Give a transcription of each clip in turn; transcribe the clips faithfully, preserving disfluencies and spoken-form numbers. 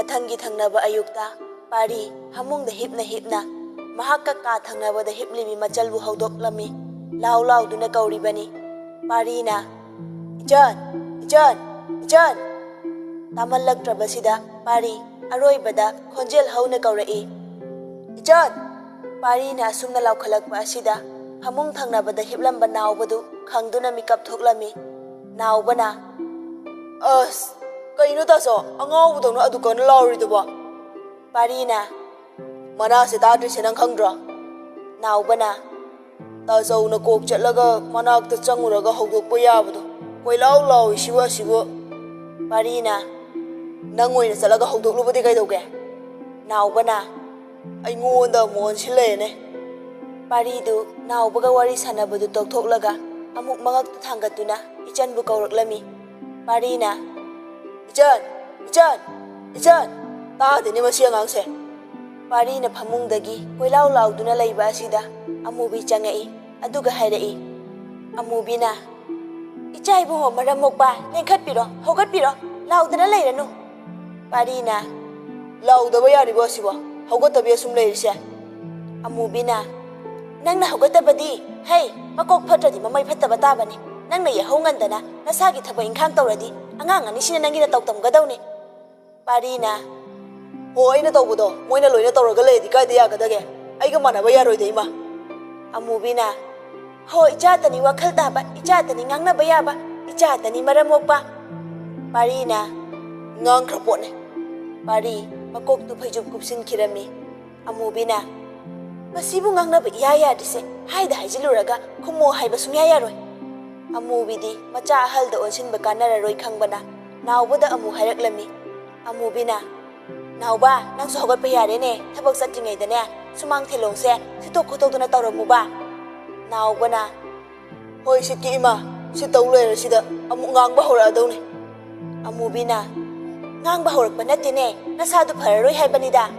ꯃꯊꯪꯒꯤ ꯊꯪꯅꯕ ꯑꯌꯨꯛꯇ ꯄꯥꯔꯤ ꯐꯃꯨꯡꯗ ꯍꯤꯞꯅ ꯍꯤꯞꯅ ꯃꯍꯥꯛꯀ ꯀꯥ ꯊꯪꯅꯕꯗ ꯍꯤꯞꯂꯤꯕꯤ ꯃꯆꯜꯕꯨ ꯍꯧꯗꯣꯛꯂꯝꯃꯤ꯫ ꯂꯥꯎ ꯂꯥꯎꯗꯨꯅ ꯀꯧꯔꯤꯕꯅꯤ꯫ ꯄꯥꯔꯤꯅ, "ꯏꯆꯟ, ꯏꯆꯟ, ꯏꯆꯟ!" ꯇꯥꯃꯜꯂꯛꯇ꯭ꯔꯕꯁꯤꯗ ꯄꯥꯔꯤ ꯑꯔꯣꯏꯕꯗ ꯈꯣꯟꯖꯦꯜ ꯍꯧꯅ ꯀꯧꯔꯛꯏ, "ꯏꯆꯟ!" ꯄꯥꯔꯤꯅ ꯑꯁꯨꯝꯅ ꯂꯥꯎꯈꯠꯂꯛꯄ ꯑꯁꯤꯗ ꯐꯃꯨꯡ ꯊꯪꯅꯕꯗ ꯍꯤꯞꯂꯝꯕ ꯅꯥꯎꯕꯗꯨ ꯈꯪꯗꯨꯅ ꯃꯤꯀꯞ ꯊꯣꯛꯂꯝꯃꯤ꯫ ꯅꯥꯎꯕꯅ, "ꯑꯁ, ꯀꯩꯅꯣ ꯇꯥꯆꯧ, ꯑꯉꯥꯎꯕꯗꯧꯅ ꯑꯗꯨ ꯀꯟꯅ ꯂꯥꯎꯔꯤꯗꯨꯕꯣ?" ꯄꯥꯔꯤꯅ, "ꯃꯅꯥꯁꯦ ꯇꯥꯗ꯭ꯔꯤꯁꯦ ꯅꯪ ꯈꯪꯗ꯭ꯔꯣ?" ꯅꯥꯎꯕꯅ, "ꯇꯥꯆꯧꯅ ꯀꯣꯛ ꯆꯠꯂꯒ ꯃꯅꯥꯛꯇ ꯆꯪꯉꯨꯔꯒ ꯍꯧꯗꯣꯛꯄ ꯌꯥꯕꯗꯣ꯫ ꯀꯣꯏꯂꯥꯎ ꯂꯥꯎꯏꯁꯤꯕꯨ ꯑꯁꯤꯕꯨ!" ꯄꯥꯔꯤꯅ, "ꯅꯪ ꯑꯣꯏꯅ ꯆꯠꯂꯒ ꯍꯧꯗꯣꯛꯂꯨꯕꯗꯤ ꯀꯩꯗꯧꯒꯦ?" ꯅꯥꯎꯕꯅ, "ꯑꯩꯉꯣꯟꯗ ꯑꯃꯨꯛ ꯑꯣꯟꯁꯤꯜꯂꯛꯑꯦꯅꯦ!" ꯄꯥꯔꯤꯗꯨ ꯅꯥꯎꯕꯒ ꯋꯥꯔꯤ ꯁꯥꯟꯅꯕꯗꯨ ꯇꯣꯛꯊꯣꯛꯂꯒ ꯑꯃꯨꯛ ꯃꯉꯛꯇ ꯊꯥꯡꯒꯠꯇꯨꯅ ꯏꯆꯟꯕꯨ ꯀꯧꯔꯛꯂꯝꯃꯤ꯫ ꯄꯥꯔꯤꯅ, "ꯏꯆꯟ! ꯏꯆꯟ! ꯏꯆꯟ!" ꯇꯥꯗꯦꯅꯦ ꯃꯁꯤ ꯑꯉꯥꯡꯁꯦ꯫ ꯄꯥꯔꯤꯅ ꯐꯃꯨꯡꯗꯒꯤ ꯀꯣꯏꯂꯥꯎ ꯂꯥꯎꯗꯨꯅ ꯂꯩꯕ ꯑꯁꯤꯗ ꯑꯃꯨꯕꯤ ꯆꯪꯉꯛꯏ꯫ ꯑꯗꯨꯒ ꯍꯥꯏꯔꯛꯏ꯫ ꯑꯃꯨꯕꯤꯅ, "ꯏꯆꯥ ꯏꯕꯨꯡꯉꯣ ꯃꯔꯝ ꯃꯣꯛꯄ, ꯂꯦꯡꯈꯠꯄꯤꯔꯣ, ꯍꯧꯒꯠꯄꯤꯔꯣ, ꯂꯥꯎꯗꯅ ꯂꯩꯔꯅꯨ!" ꯄꯥꯔꯤꯅ, "ꯂꯥꯎꯗꯕ ꯌꯥꯔꯤꯕꯣ ꯑꯁꯤꯕꯣ? ꯍꯧꯒꯠꯇꯕꯤ ꯑꯁꯨꯝ ꯂꯩꯔꯤꯁꯦ?" ꯑꯃꯨꯕꯤꯅ, "ꯅꯪꯅ ꯍꯧꯒꯠꯇꯕꯗꯤ, ꯍꯩ, ꯃꯀꯣꯛ ꯐꯠꯇ꯭ꯔꯗꯤ ꯃꯃꯩ ꯐꯠꯇꯕ ꯇꯥꯕꯅꯤ꯫ ꯅꯪꯅ ꯌꯥꯍꯧ ꯉꯟꯗꯅ ꯅꯁꯥꯒꯤ ꯊꯕꯛ ꯏꯪꯈꯥꯡ ꯇꯧꯔꯗꯤ ꯑꯉꯥꯡ ꯑꯅꯤꯁꯤꯅ ꯅꯪꯒꯤ ꯅꯇꯧ ꯇꯝꯒꯗꯧꯅꯤ꯫" ꯄꯥꯔꯤꯅ, "ꯍꯣ, ꯑꯩꯅ ꯇꯧꯕꯗꯣ ꯃꯣꯏꯅ ꯂꯣꯏꯅ ꯇꯧꯔꯒ ꯂꯩꯔꯗꯤ ꯀꯥꯏꯗ ꯌꯥꯒꯗꯒꯦ? ꯑꯩꯒ ꯃꯥꯟꯅꯕ ꯌꯥꯔꯣꯏꯗ, ꯏꯃꯥ꯫" ꯑꯃꯨꯕꯤꯅ, "ꯍꯣ, ꯏꯆꯥꯇꯅꯤ ꯋꯥꯈꯜ ꯇꯥꯕ, ꯏꯆꯥꯇꯅꯤ ꯉꯥꯡꯅꯕ ꯌꯥꯕ, ꯏꯆꯥꯇꯅꯤ ꯃꯔꯝ ꯃꯣꯛꯄ꯫" ꯄꯥꯔꯤꯅ, "ꯉꯥꯡꯈ꯭ꯔ ꯄꯣꯠꯅꯦ꯫" ꯄꯥꯔꯤ ꯃꯀꯣꯛꯇꯨ ꯐꯩꯖꯨꯞ ꯀꯨꯞꯁꯤꯟꯈꯤꯔꯝꯃꯤ꯫ ꯑꯃꯨꯕꯤꯅ, "ꯃꯁꯤꯕꯨ ꯉꯥꯡꯅꯕ ꯏꯌꯥ ꯌꯥꯗ꯭ꯔꯤꯁꯦ, ꯍꯥꯏꯗ ꯍꯥꯏꯖꯤꯜꯂꯨꯔꯒ ꯈꯨꯝꯃꯣ ꯍꯥꯏꯕ ꯁꯨꯡꯌꯥ ꯌꯥꯔꯣꯏ꯫" ꯑꯃꯨꯕꯤꯗꯤ ꯃꯆꯥ ꯑꯍꯜꯗ ꯑꯣꯟꯁꯤꯟꯕ ꯀꯥꯟꯅꯔꯔꯣꯏ ꯈꯪꯕꯅ ꯅꯥꯎꯕꯗ ꯑꯃꯨꯛ ꯍꯥꯏꯔꯛꯂꯝꯃꯤ꯫ ꯑꯃꯨꯕꯤꯅ, "ꯅꯥꯎꯕ, ꯅꯪꯁꯨ ꯍꯧꯒꯠꯄ ꯌꯥꯔꯦꯅꯦ, ꯊꯕꯛ ꯆꯠꯇ꯭ꯔꯤꯉꯩꯗꯅꯦ ꯁꯨꯃꯥꯡ ꯊꯦꯂꯣꯡꯁꯦ ꯁꯤꯠꯇꯣꯛ ꯈꯣꯠꯇꯣꯛꯇꯅ ꯇꯧꯔꯝꯃꯨꯕ꯫" ꯅꯥꯎꯕꯅ, "ꯍꯣꯏ, ꯁꯤꯠꯀꯦ ꯏꯃꯥ, ꯁꯤ ꯇꯧ ꯂꯩꯔꯁꯤꯗ ꯑꯃꯨꯛ ꯉꯥꯡꯕ ꯍꯧꯔꯛꯑꯗꯧꯅꯤ꯫" ꯑꯃꯨꯕꯤꯅ, "ꯉꯥꯡꯕ ꯍꯧꯔꯛꯄ ꯅꯠꯇꯦꯅꯦ, ꯅꯁꯥꯗꯨ ꯐꯔꯔꯣꯏ ꯍꯥꯏꯕꯅꯤꯗ꯫"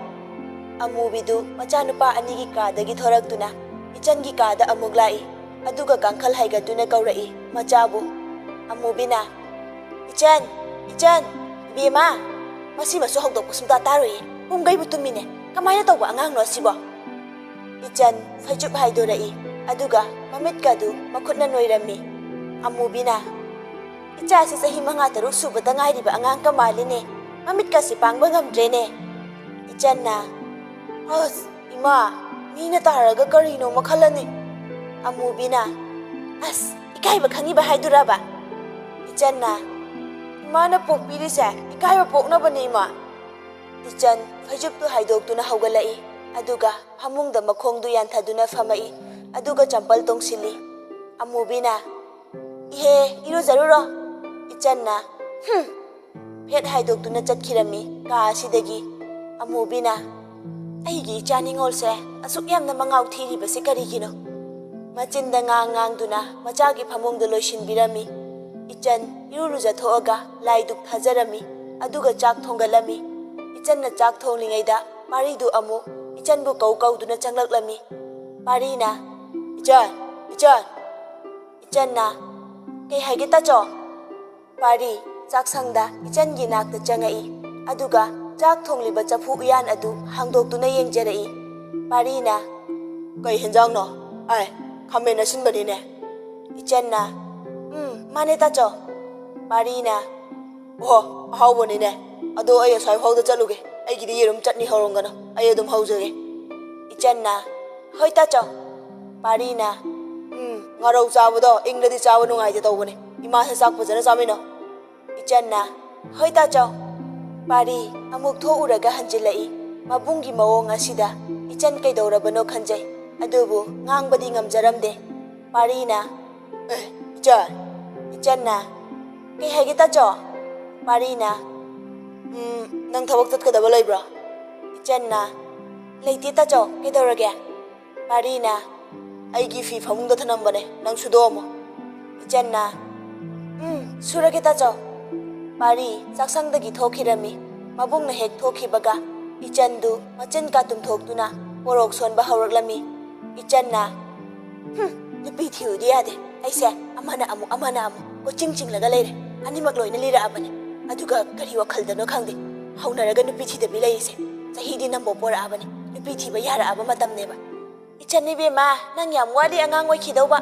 ꯑꯃꯨꯕꯤꯗꯨ ꯃꯆꯥꯅꯨꯄꯥ ꯑꯅꯤꯒꯤ ꯀꯥꯗꯒꯤ ꯊꯣꯔꯛꯇꯨꯅ ꯏꯆꯟꯒꯤ ꯀꯥꯗ ꯑꯃꯨꯛ ꯂꯥꯛꯏ꯫ ꯑꯗꯨꯒ ꯀꯥꯡꯈꯜ ꯍꯥꯏꯒꯠꯇꯨꯅ ꯀꯧꯔꯛꯏ ꯃꯆꯥꯕꯨ꯫ ꯑꯃꯨꯕꯤꯅ, "ꯏꯆꯟ, ꯏꯆꯟ, ꯏꯕꯦꯝꯃ!" ꯃꯁꯤꯃꯁꯨ ꯍꯧꯗꯣꯛꯄ ꯁꯨꯡꯇꯥ ꯇꯥꯔꯣꯏꯌꯦ꯫ ꯄꯨꯡꯈꯩꯕꯨ ꯇꯨꯝꯃꯤꯅꯦ꯫ ꯀꯃꯥꯏꯅ ꯇꯧꯕ ꯑꯉꯥꯡꯅꯣ ꯑꯁꯤꯕꯣ?" ꯏꯆꯟ ꯐꯩꯖꯨꯞ ꯍꯥꯏꯗꯣꯔꯛꯏ, ꯑꯗꯨꯒ ꯃꯃꯤꯠꯀꯗꯨ ꯃꯈꯨꯠꯅ ꯅꯣꯏꯔꯝꯃꯤ꯫ ꯑꯃꯨꯕꯤꯅ, "ꯏꯆꯥꯁꯤ ꯆꯍꯤ ꯃꯉꯥ ꯇꯔꯨꯛ ꯁꯨꯕꯗ ꯉꯥꯏꯔꯤꯕ ꯑꯉꯥꯡꯒ ꯃꯥꯜꯂꯤꯅꯦ꯫ ꯃꯃꯤꯠꯀꯁꯤ ꯄꯥꯡꯕ ꯉꯝꯗ꯭ꯔꯦꯅꯦ꯫" ꯏꯆꯟꯅ, "ꯑꯁ, ꯏꯃꯥ, ꯃꯤꯅ ꯇꯥꯔꯒ ꯀꯔꯤꯅꯣ ꯃꯈꯜ ꯑꯅꯤ꯫" ꯑꯃꯨꯕꯤꯅ, "ꯑꯁ, ꯏꯀꯥꯏꯕ ꯈꯪꯉꯤꯕ ꯍꯥꯏꯗꯨꯔꯕ?" ꯏꯆꯟꯅ, "ꯏꯃꯥꯅ ꯄꯣꯛꯄꯤꯔꯤꯁꯦ ꯏꯀꯥꯏꯕ ꯄꯣꯛꯅꯕꯅꯤ, ꯏꯃꯥ꯫" ꯏꯆꯟ ꯐꯩꯖꯨꯞꯇꯨ ꯍꯥꯏꯗꯣꯛꯇꯨꯅ ꯍꯧꯒꯠꯂꯛꯏ, ꯑꯗꯨꯒ ꯐꯃꯨꯡꯗ ꯃꯈꯣꯡꯗꯨ ꯌꯥꯟꯊꯗꯨꯅ ꯐꯝꯃꯛꯏ, ꯑꯗꯨꯒ ꯆꯝꯄꯜ ꯇꯣꯡꯁꯤꯜꯂꯤ꯫ ꯑꯃꯨꯕꯤꯅ, "ꯏꯍꯦ, ꯏꯔꯨꯖꯔꯨꯔꯣ꯫" ꯏꯆꯟꯅ, "ꯍꯨꯝ!" ꯐꯦꯠ ꯍꯥꯏꯗꯣꯛꯇꯨꯅ ꯆꯠꯈꯤꯔꯝꯃꯤ ꯀꯥ ꯑꯁꯤꯗꯒꯤ꯫ ꯑꯃꯨꯕꯤꯅ, "ꯑꯩꯒꯤ ꯏꯆꯥ ꯅꯤꯉꯣꯜꯁꯦ ꯑꯁꯨꯛ ꯌꯥꯝꯅ ꯃꯉꯥꯎ ꯊꯤꯔꯤꯕꯁꯤ ꯀꯔꯤꯒꯤꯅꯣ?" ꯃꯆꯤꯟꯗ ꯉꯥꯡ ꯉꯥꯡꯗꯨꯅ ꯃꯆꯥꯒꯤ ꯐꯃꯨꯡꯗꯨ ꯂꯣꯏꯁꯤꯟꯕꯤꯔꯝꯃꯤ꯫ ꯏꯆꯟ ꯏꯔꯨ ꯂꯨꯖꯊꯣꯛꯑꯒ ꯂꯥꯏ ꯙꯨꯛ ꯊꯥꯖꯔꯝꯃꯤ, ꯑꯗꯨꯒ ꯆꯥꯛ ꯊꯣꯡꯒꯠꯂꯝꯃꯤ꯫ ꯏꯆꯟꯅ ꯆꯥꯛ ꯊꯣꯡꯂꯤꯉꯩꯗ ꯄꯥꯔꯤꯗꯨ ꯑꯃꯨꯛ ꯏꯆꯟꯕꯨ ꯀꯧ ꯀꯧꯗꯨꯅ ꯆꯪꯂꯛꯂꯝꯃꯤ꯫ ꯄꯥꯔꯤꯅ, "ꯏꯆꯟ, ꯏꯆꯟ!" ꯏꯆꯟꯅ, "ꯀꯩ ꯍꯥꯏꯒꯦ, ꯇꯥꯆꯧ?" ꯄꯥꯔꯤ ꯆꯥꯛꯁꯪꯗ ꯏꯆꯟꯒꯤ ꯅꯥꯛꯇ ꯆꯪꯉꯛꯏ, ꯑꯗꯨꯒ ꯆꯥꯛ ꯊꯣꯡꯂꯤꯕ ꯆꯐꯨ ꯎꯌꯥꯟ ꯑꯗꯨ ꯍꯥꯡꯗꯣꯛꯇꯨꯅ ꯌꯦꯡꯖꯔꯛꯏ꯫ ꯄꯥꯔꯤꯅ, "ꯀꯩ ꯍꯦꯟꯖꯥꯡꯅꯣ? ꯑꯥꯏ, ꯈꯥꯃꯦꯟ ꯑꯁꯤꯟꯕꯅꯤꯅꯦ꯫" ꯏꯆꯟꯅ, "ꯎꯝ, ꯃꯥꯅꯦ, ꯇꯥꯆꯧ꯫" ꯄꯥꯔꯤꯅ, "ꯑꯣꯍꯣ, ꯑꯍꯥꯎꯕꯅꯤꯅꯦ꯫ ꯑꯗꯣ ꯑꯩ ꯑꯁ꯭ꯋꯥꯏ ꯐꯥꯎꯗ ꯆꯠꯂꯨꯒꯦ꯫ ꯑꯩꯒꯤꯗꯤ ꯌꯦꯔꯨꯝ ꯆꯠꯅꯤ ꯍꯧꯔꯝꯒꯅꯨ꯫ ꯑꯩ ꯑꯗꯨꯝ ꯍꯧꯖꯒꯦ꯫" ꯏꯆꯟꯅ, "ꯍꯣꯏ, ꯇꯥꯆꯧ꯫" ꯄꯥꯔꯤꯅ, "ꯎꯝ, ꯉꯥꯔꯧ ꯆꯥꯕꯗꯣ ꯏꯪꯂꯗꯤ ꯆꯥꯕ ꯅꯨꯡꯉꯥꯏꯇꯦ ꯇꯧꯕꯅꯦ꯫ ꯏꯃꯥꯁꯦ ꯆꯥꯛ ꯐꯖꯅ ꯆꯥꯃꯤꯟꯅꯧ꯫" ꯏꯆꯟꯅ, "ꯍꯣꯏ, ꯇꯥꯆꯧ꯫" ꯄꯥꯔꯤ ꯑꯃꯨꯛ ꯊꯣꯛꯎꯔꯒ ꯍꯟꯖꯤꯜꯂꯛꯏ꯫ ꯃꯕꯨꯡꯒꯤ ꯃꯑꯣꯡ ꯑꯁꯤꯗ ꯏꯆꯟ ꯀꯩꯗꯧꯔꯕꯅꯣ ꯈꯟꯖꯩ, ꯑꯗꯨꯕꯨ ꯉꯥꯡꯕꯗꯤ ꯉꯝꯖꯔꯝꯗꯦ꯫ ꯄꯥꯔꯤꯅ, "ꯑꯦ, ꯏꯆꯟ!" ꯏꯆꯟꯅ, "ꯀꯩ ꯍꯥꯏꯒꯦ, ꯇꯥꯆꯧ?" ꯄꯥꯔꯤꯅ, "ꯎꯝ, ꯅꯪ ꯊꯕꯛ ꯆꯠꯀꯗꯕ ꯂꯩꯕ꯭ꯔꯣ?" ꯏꯆꯟꯅ, "ꯂꯩꯇꯦ, ꯇꯥꯆꯧ꯫ ꯀꯩꯗꯧꯔꯒꯦ?" ꯄꯥꯔꯤꯅ, "ꯑꯩꯒꯤ ꯐꯤ ꯐꯃꯨꯡꯗ ꯊꯅꯝꯕꯅꯦ, ꯅꯪ ꯁꯨꯗꯣꯛꯑꯝꯃꯣ꯫" ꯏꯆꯟꯅ, "ꯎꯝ, ꯁꯨꯔꯒꯦ, ꯇꯥꯆꯧ꯫" ꯄꯥꯔꯤ ꯆꯥꯛꯁꯪꯗꯒꯤ ꯊꯣꯛꯈꯤꯔꯝꯃꯤ꯫ ꯃꯕꯨꯡꯅ ꯍꯦꯛ ꯊꯣꯛꯈꯤꯕꯒ ꯏꯆꯟꯗꯨ ꯃꯆꯤꯟ ꯀꯥꯇꯨꯝꯊꯣꯛꯇꯨꯅ ꯄꯣꯔꯣꯛ ꯁꯣꯟꯕ ꯍꯧꯔꯛꯂꯝꯃꯤ꯫ ꯏꯆꯟꯅ, "ꯍꯨꯝ, ꯅꯨꯄꯤ ꯊꯤꯔꯨꯗꯤ ꯌꯥꯗꯦ꯫ ꯑꯩꯁꯦ ꯑꯃꯅ ꯑꯃꯨꯛ, ꯑꯃꯅ ꯑꯃꯨꯛ ꯀꯣꯏꯆꯤꯡ ꯆꯤꯡꯂꯒ ꯂꯩꯔꯦ꯫ ꯑꯅꯤꯃꯛ ꯂꯣꯏꯅ ꯂꯤꯔꯛꯑꯕꯅꯦ꯫ ꯑꯗꯨꯒ ꯀꯔꯤ ꯋꯥꯈꯜꯗꯅꯣ ꯈꯪꯗꯦ꯫ ꯍꯧꯅꯔꯒ ꯅꯨꯄꯤ ꯊꯤꯗꯕꯤ ꯂꯩꯔꯤꯁꯦ꯫ ꯆꯍꯤꯗꯤ ꯅꯝꯕꯣ ꯄꯣꯔꯛꯑꯕꯅꯤ, ꯅꯨꯄꯤ ꯊꯤꯕ ꯌꯥꯔꯛꯑꯕ ꯃꯇꯝꯅꯦꯕ꯫ "ꯏꯆꯟ ꯏꯕꯦꯝꯃ, ꯅꯪ ꯌꯥꯝ ꯋꯥꯠꯂꯤ ꯑꯉꯥꯡ ꯑꯣꯏꯈꯤꯗꯧꯕ꯫"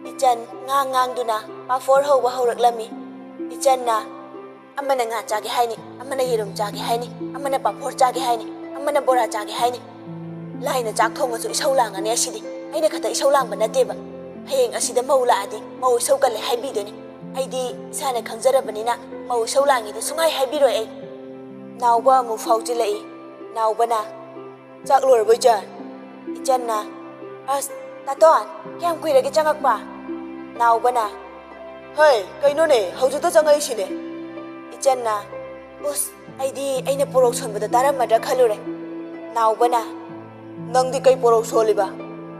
ꯏꯆꯟ ꯉꯥꯡ ꯉꯥꯡꯗꯨꯅ ꯄꯥꯐꯣꯔ ꯍꯧꯕ ꯍꯧꯔꯛꯂꯝꯃꯤ꯫ ꯏꯆꯟꯅ ꯑꯃꯅ ꯉꯥ ꯆꯥꯒꯦ ꯍꯥꯏꯅꯤ, ꯑꯃꯅ ꯌꯦꯔꯨꯝ ꯆꯥꯒꯦ ꯍꯥꯏꯅꯤ, ꯑꯃꯅ ꯄꯥꯐꯣꯔ ꯆꯥꯒꯦ ꯍꯥꯏꯅꯤ, ꯑꯃꯅ ꯕꯣꯔꯥ ꯆꯥꯒꯦ ꯍꯥꯏꯅꯤ꯫ ꯂꯥꯏꯅ ꯆꯥꯛ ꯊꯣꯡꯉꯁꯨ ꯏꯁꯧ ꯂꯥꯡꯉꯅꯤ ꯑꯁꯤꯗꯤ꯫ ꯑꯩꯅ ꯈꯛꯇ ꯏꯁꯧ ꯂꯥꯡꯕ ꯅꯠꯇꯦꯕ꯫ ꯍꯌꯦꯡ ꯑꯁꯤꯗ ꯃꯧ ꯂꯥꯛꯑꯗꯤ ꯃꯧ ꯏꯁꯧ ꯀꯜꯂꯦ ꯍꯥꯏꯕꯤꯗꯣꯏꯅꯤ꯫ ꯑꯩꯗꯤ ꯏꯁꯥꯅ ꯈꯪꯖꯔꯕꯅꯤꯅ ꯃꯧ ꯏꯁꯧ ꯂꯥꯡꯉꯤꯗꯤ ꯁꯨꯡꯍꯥꯏ ꯍꯥꯏꯕꯤꯔꯣꯏ ꯑꯩ꯫ ꯅꯥꯎꯕ ꯑꯃꯨꯛ ꯐꯥꯎꯖꯤꯜꯂꯛꯏ꯫ ꯅꯥꯎꯕꯅ, "ꯆꯥꯛ ꯂꯣꯏꯔꯕꯣ ꯏꯆꯟ?" ꯏꯆꯟꯅ, "ꯑꯁ, ꯇꯥꯇꯣꯟ, ꯀꯌꯥꯝ ꯀꯨꯏꯔꯒꯦ ꯆꯪꯉꯛꯄ?" ꯅꯥꯎꯕꯅ, "ꯍꯩ, ꯀꯩꯅꯣꯅꯦ, ꯍꯧꯖꯤꯛꯇ ꯆꯪꯉꯛꯏꯁꯤꯅꯦ꯫" ꯏꯆꯟꯅ, "ꯎꯁ, ꯑꯩꯗꯤ ꯑꯩꯅ ꯄꯣꯔꯣꯛ ꯁꯣꯟꯕꯗꯣ ꯇꯥꯔꯝꯃꯗ꯭ꯔꯥ ꯈꯜꯂꯨꯔꯦ꯫" ꯅꯥꯎꯕꯅ, "ꯅꯪꯗꯤ ꯀꯩ ꯄꯣꯔꯣꯛ ꯁꯣꯜꯂꯤꯕ?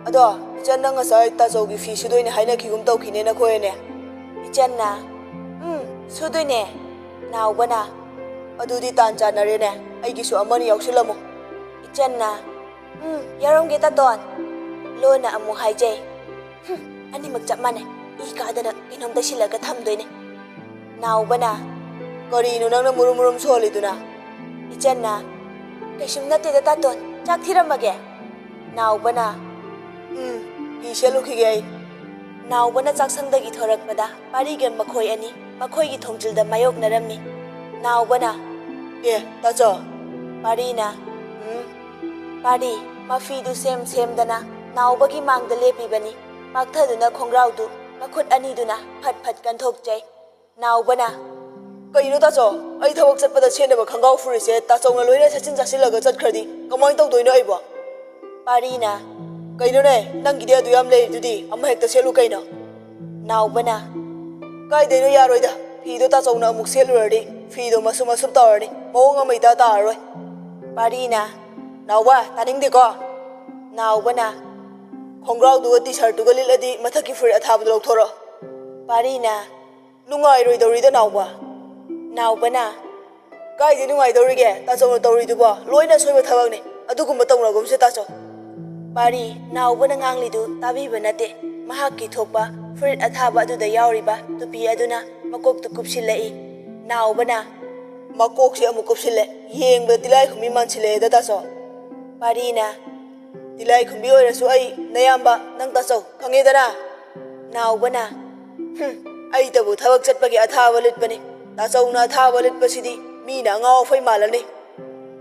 ꯑꯗꯣ, ꯏꯆꯟ, ꯅꯪ ꯉꯁꯥꯏ ꯇꯥꯆꯧꯒꯤ ꯐꯤ ꯁꯨꯗꯣꯏꯅꯦ ꯍꯥꯏꯅꯈꯤꯒꯨꯝ ꯇꯧꯈꯤꯅꯦ ꯅꯈꯣꯏ ꯑꯅꯤ?" ꯏꯆꯟꯅ, "ꯎꯝ, ꯁꯨꯗꯣꯏꯅꯦ꯫" ꯅꯥꯎꯕꯅ, "ꯑꯗꯨꯗꯤ ꯇꯥꯟ ꯆꯥꯟꯅꯔꯦꯅꯦ, ꯑꯩꯒꯤꯁꯨ ꯑꯃꯅꯤ ꯌꯥꯎꯁꯤꯜꯂꯝꯃꯨ꯫" ꯏꯆꯟꯅ, "ꯎꯝ, ꯌꯥꯎꯔꯝꯒꯦ ꯇꯥꯇꯣꯟ꯫" ꯂꯣꯟꯅ ꯑꯃꯨꯛ ꯍꯥꯏꯖꯩ, "ꯍꯨꯝ, ꯑꯅꯤꯃꯛ ꯆꯞ ꯃꯥꯟꯅꯩ, ꯏ ꯀꯥꯗꯅ ꯀꯩꯅꯣꯝ ꯇꯩꯁꯤꯜꯂꯒ ꯊꯝꯗꯣꯏꯅꯦ꯫" ꯅꯥꯎꯕꯅ, "ꯀꯔꯤꯅꯣ ꯅꯪꯅ ꯃꯨꯔꯨꯝ ꯃꯨꯔꯨꯝ ꯁꯣꯜꯂꯤꯗꯨꯅ?" ꯏꯆꯟꯅ, "ꯀꯩꯁꯨꯝ ꯅꯠꯇꯦꯗ ꯇꯥꯇꯣꯟ, ꯆꯥꯛ ꯊꯤꯔꯝꯃꯒꯦ꯫" ꯅꯥꯎꯕꯅ, "ꯎꯝ, ꯐꯤ ꯁꯦꯠꯂꯨꯈꯤꯒꯦ ꯑꯩ꯫" ꯅꯥꯎꯕꯅ ꯆꯥꯛꯁꯪꯗꯒꯤ ꯊꯣꯔꯛꯄꯗ ꯄꯥꯔꯤꯒ ꯃꯈꯣꯏ ꯑꯅꯤ ꯃꯈꯣꯏꯒꯤ ꯊꯣꯡꯖꯤꯜꯗ ꯃꯥꯌꯣꯛꯅꯔꯝꯃꯤ꯫ ꯅꯥꯎꯕꯅ, "ꯑꯦ, ꯇꯥꯆꯧ꯫" ꯄꯥꯔꯤꯅ, "ꯎꯝ꯫" ꯄꯥꯔꯤ ꯃꯐꯤꯗꯨ ꯁꯦꯝ ꯁꯦꯝꯗꯅ ꯅꯥꯎꯕꯒꯤ ꯃꯥꯡꯗ ꯂꯦꯞꯄꯤꯕꯅꯤ꯫ ꯄꯥꯛꯊꯗꯨꯅ ꯈꯣꯡꯒ꯭ꯔꯥꯎꯗꯨ ꯃꯈꯨꯠ ꯑꯅꯤꯗꯨꯅ ꯐꯠ ꯐꯠ ꯀꯟꯊꯣꯛꯆꯩ꯫ ꯅꯥꯎꯕꯅ, "ꯀꯩꯅꯣ ꯇꯥꯆꯧ? ꯑꯩ ꯊꯕꯛ ꯆꯠꯄꯗ ꯁꯦꯠꯅꯕ ꯈꯣꯡꯒ꯭ꯔꯥꯎ ꯐꯨꯔꯤꯠꯁꯦ ꯇꯥꯆꯧꯅ ꯂꯣꯏꯅ ꯁꯦꯠꯆꯤꯟ ꯆꯥꯁꯤꯜꯂꯒ ꯆꯠꯈ꯭ꯔꯗꯤ ꯀꯃꯥꯏꯅ ꯇꯧꯗꯣꯏꯅꯣ ꯑꯩꯕꯣ?" ꯄꯥꯔꯤꯅ, "ꯀꯩꯅꯣꯅꯦ, ꯅꯪꯒꯤꯗꯤ ꯑꯗꯨ ꯌꯥꯝ ꯂꯩꯔꯤꯗꯨꯗꯤ, ꯑꯃ ꯍꯦꯛꯇ ꯁꯦꯠꯂꯨ ꯀꯩꯅꯣ꯫" ꯅꯥꯎꯕꯅ, "ꯀꯥꯏꯗꯩꯅꯣ, ꯌꯥꯔꯣꯏꯗ, ꯐꯤꯗꯣ ꯇꯥꯆꯧꯅ ꯑꯃꯨꯛ ꯁꯦꯠꯂꯨꯔꯗꯤ ꯐꯤꯗꯣ ꯃꯁꯨꯞ ꯃꯁꯨꯞ ꯇꯧꯔꯅꯤ, ꯃꯑꯣꯡ ꯑꯃ ꯏꯇꯥ ꯇꯥꯔꯔꯣꯏ꯫" ꯄꯥꯔꯤꯅ, "ꯅꯥꯎꯕ, ꯇꯥꯅꯤꯡꯗꯦꯀꯣ꯫" ꯅꯥꯎꯕꯅ, "ꯈꯣꯡꯒ꯭ꯔꯥꯎꯗꯨꯒ ꯇꯤ ꯁꯥꯔꯠꯇꯨꯒ ꯂꯤꯠꯂꯗꯤ ꯃꯊꯛꯀꯤ ꯐꯨꯔꯤꯠ ꯑꯊꯥꯕꯗꯣ ꯂꯧꯊꯣꯔꯛꯑꯣ꯫" ꯄꯥꯔꯤꯅ, "ꯅꯨꯡꯉꯥꯏꯔꯣꯏꯗꯧꯔꯤꯗ ꯅꯥꯎꯕ꯫" ꯅꯥꯎꯕꯅ, "ꯀꯥꯏꯗꯩ ꯅꯨꯡꯉꯥꯏꯗꯧꯔꯤꯒꯦ? ꯇꯥꯆꯧꯅ ꯇꯧꯔꯤꯗꯨꯕꯣ ꯂꯣꯏꯅ ꯑꯁꯣꯏꯕ ꯊꯕꯛꯅꯤ꯫ ꯑꯗꯨꯒꯨꯝꯕ ꯇꯧꯅꯒꯨꯝꯁꯦ ꯇꯥꯆꯧ꯫" ꯄꯥꯔꯤ ꯅꯥꯎꯕꯅ ꯉꯥꯡꯂꯤꯗꯨ ꯇꯥꯕꯤꯕ ꯅꯠꯇꯦ꯫ ꯃꯍꯥꯛꯀꯤ ꯊꯣꯛꯄ ꯐꯨꯔꯤꯠ ꯑꯊꯥꯕ ꯑꯗꯨꯗ ꯌꯥꯎꯔꯤꯕ ꯇꯨꯄꯤ ꯑꯗꯨꯅ ꯃꯀꯣꯛꯇ ꯀꯨꯞꯁꯤꯜꯂꯛꯏ꯫ ꯅꯥꯎꯕꯅ, ꯃꯀꯣꯛꯁꯦ ꯑꯃꯨꯛ ꯀꯨꯞꯁꯤꯜꯂꯦ꯫ ꯌꯦꯡꯕꯗ ꯇꯤꯂꯥꯏꯈꯨꯝꯕꯤ ꯃꯥꯟꯁꯤꯜꯂꯛꯑꯦꯗ, ꯇꯥꯆꯧ꯫ ꯄꯥꯔꯤꯅ, "ꯇꯤꯂꯥꯏꯈꯨꯝꯕꯤ ꯑꯣꯏꯔꯁꯨ ꯑꯩ ꯅꯌꯥꯝꯕ ꯅꯪ ꯇꯥꯆꯧ, ꯈꯪꯉꯦꯗꯅ?" ꯅꯥꯎꯕꯅ, "ꯍꯨꯝ, ꯑꯩꯇꯕꯨ ꯊꯕꯛ ꯆꯠꯄꯒꯤ ꯑꯊꯥꯕ ꯂꯤꯠꯄꯅꯤ꯫ ꯇꯥꯆꯧꯅ ꯑꯊꯥꯕ ꯂꯤꯠꯄꯁꯤꯗꯤ ꯃꯤꯅ ꯑꯉꯥꯎ ꯑꯐꯩ ꯃꯥꯜꯂꯅꯤ꯫"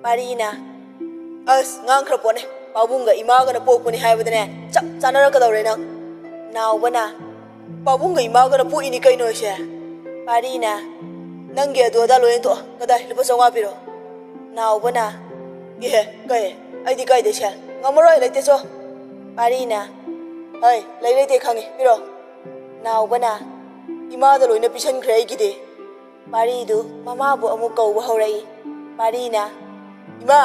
ꯄꯥꯔꯤꯅ, "ꯑꯁ, ꯉꯥꯡꯈ꯭ꯔ ꯄꯣꯠꯅꯦ꯫ ꯄꯥꯕꯨꯡꯒ ꯏꯃꯥꯒꯅ ꯄꯣꯛꯄꯅꯤ ꯍꯥꯏꯕꯗꯅꯦ, ꯆꯞ ꯆꯥꯅꯔꯛꯀꯗꯧꯔꯦ ꯅꯪ꯫" ꯅꯥꯎꯕꯅ, "ꯄꯥꯕꯨꯡꯒ ꯏꯃꯥꯒꯅ ꯄꯣꯛꯏꯅꯤ ꯀꯩꯅꯣ ꯑꯩꯁꯦ?" ꯄꯥꯔꯤꯅ, "ꯅꯪꯒꯤ ꯑꯗꯨ ꯑꯗꯥ ꯂꯣꯏꯅ ꯇꯣꯛꯑꯣ꯫ ꯀꯗꯥꯏ, ꯂꯨꯄꯥ ꯆꯥꯝꯃꯉꯥ ꯄꯤꯔꯣ꯫" ꯅꯥꯎꯕꯅ, "ꯏꯍꯦ, ꯀꯩ? ꯑꯩꯗꯤ ꯀꯥꯏꯗꯩ ꯁꯦꯜ? ꯉꯝꯃꯔꯣꯏ, ꯂꯩꯇꯦ, ꯆꯣ꯫" ꯄꯥꯔꯤꯅ, "ꯍꯩ, ꯂꯩ ꯂꯩꯇꯦ ꯈꯪꯉꯤ, ꯄꯤꯔꯣ꯫" ꯅꯥꯎꯕꯅ, "ꯏꯃꯥꯗ ꯂꯣꯏꯅ ꯄꯤꯁꯟꯈ꯭ꯔꯦ ꯑꯩꯒꯤꯗꯤ꯫" ꯄꯥꯔꯤꯗꯨ ꯃꯃꯥꯕꯨ ꯑꯃꯨꯛ ꯀꯧꯕ ꯍꯧꯔꯛꯏ꯫ ꯄꯥꯔꯤꯅ, "ꯏꯃꯥ!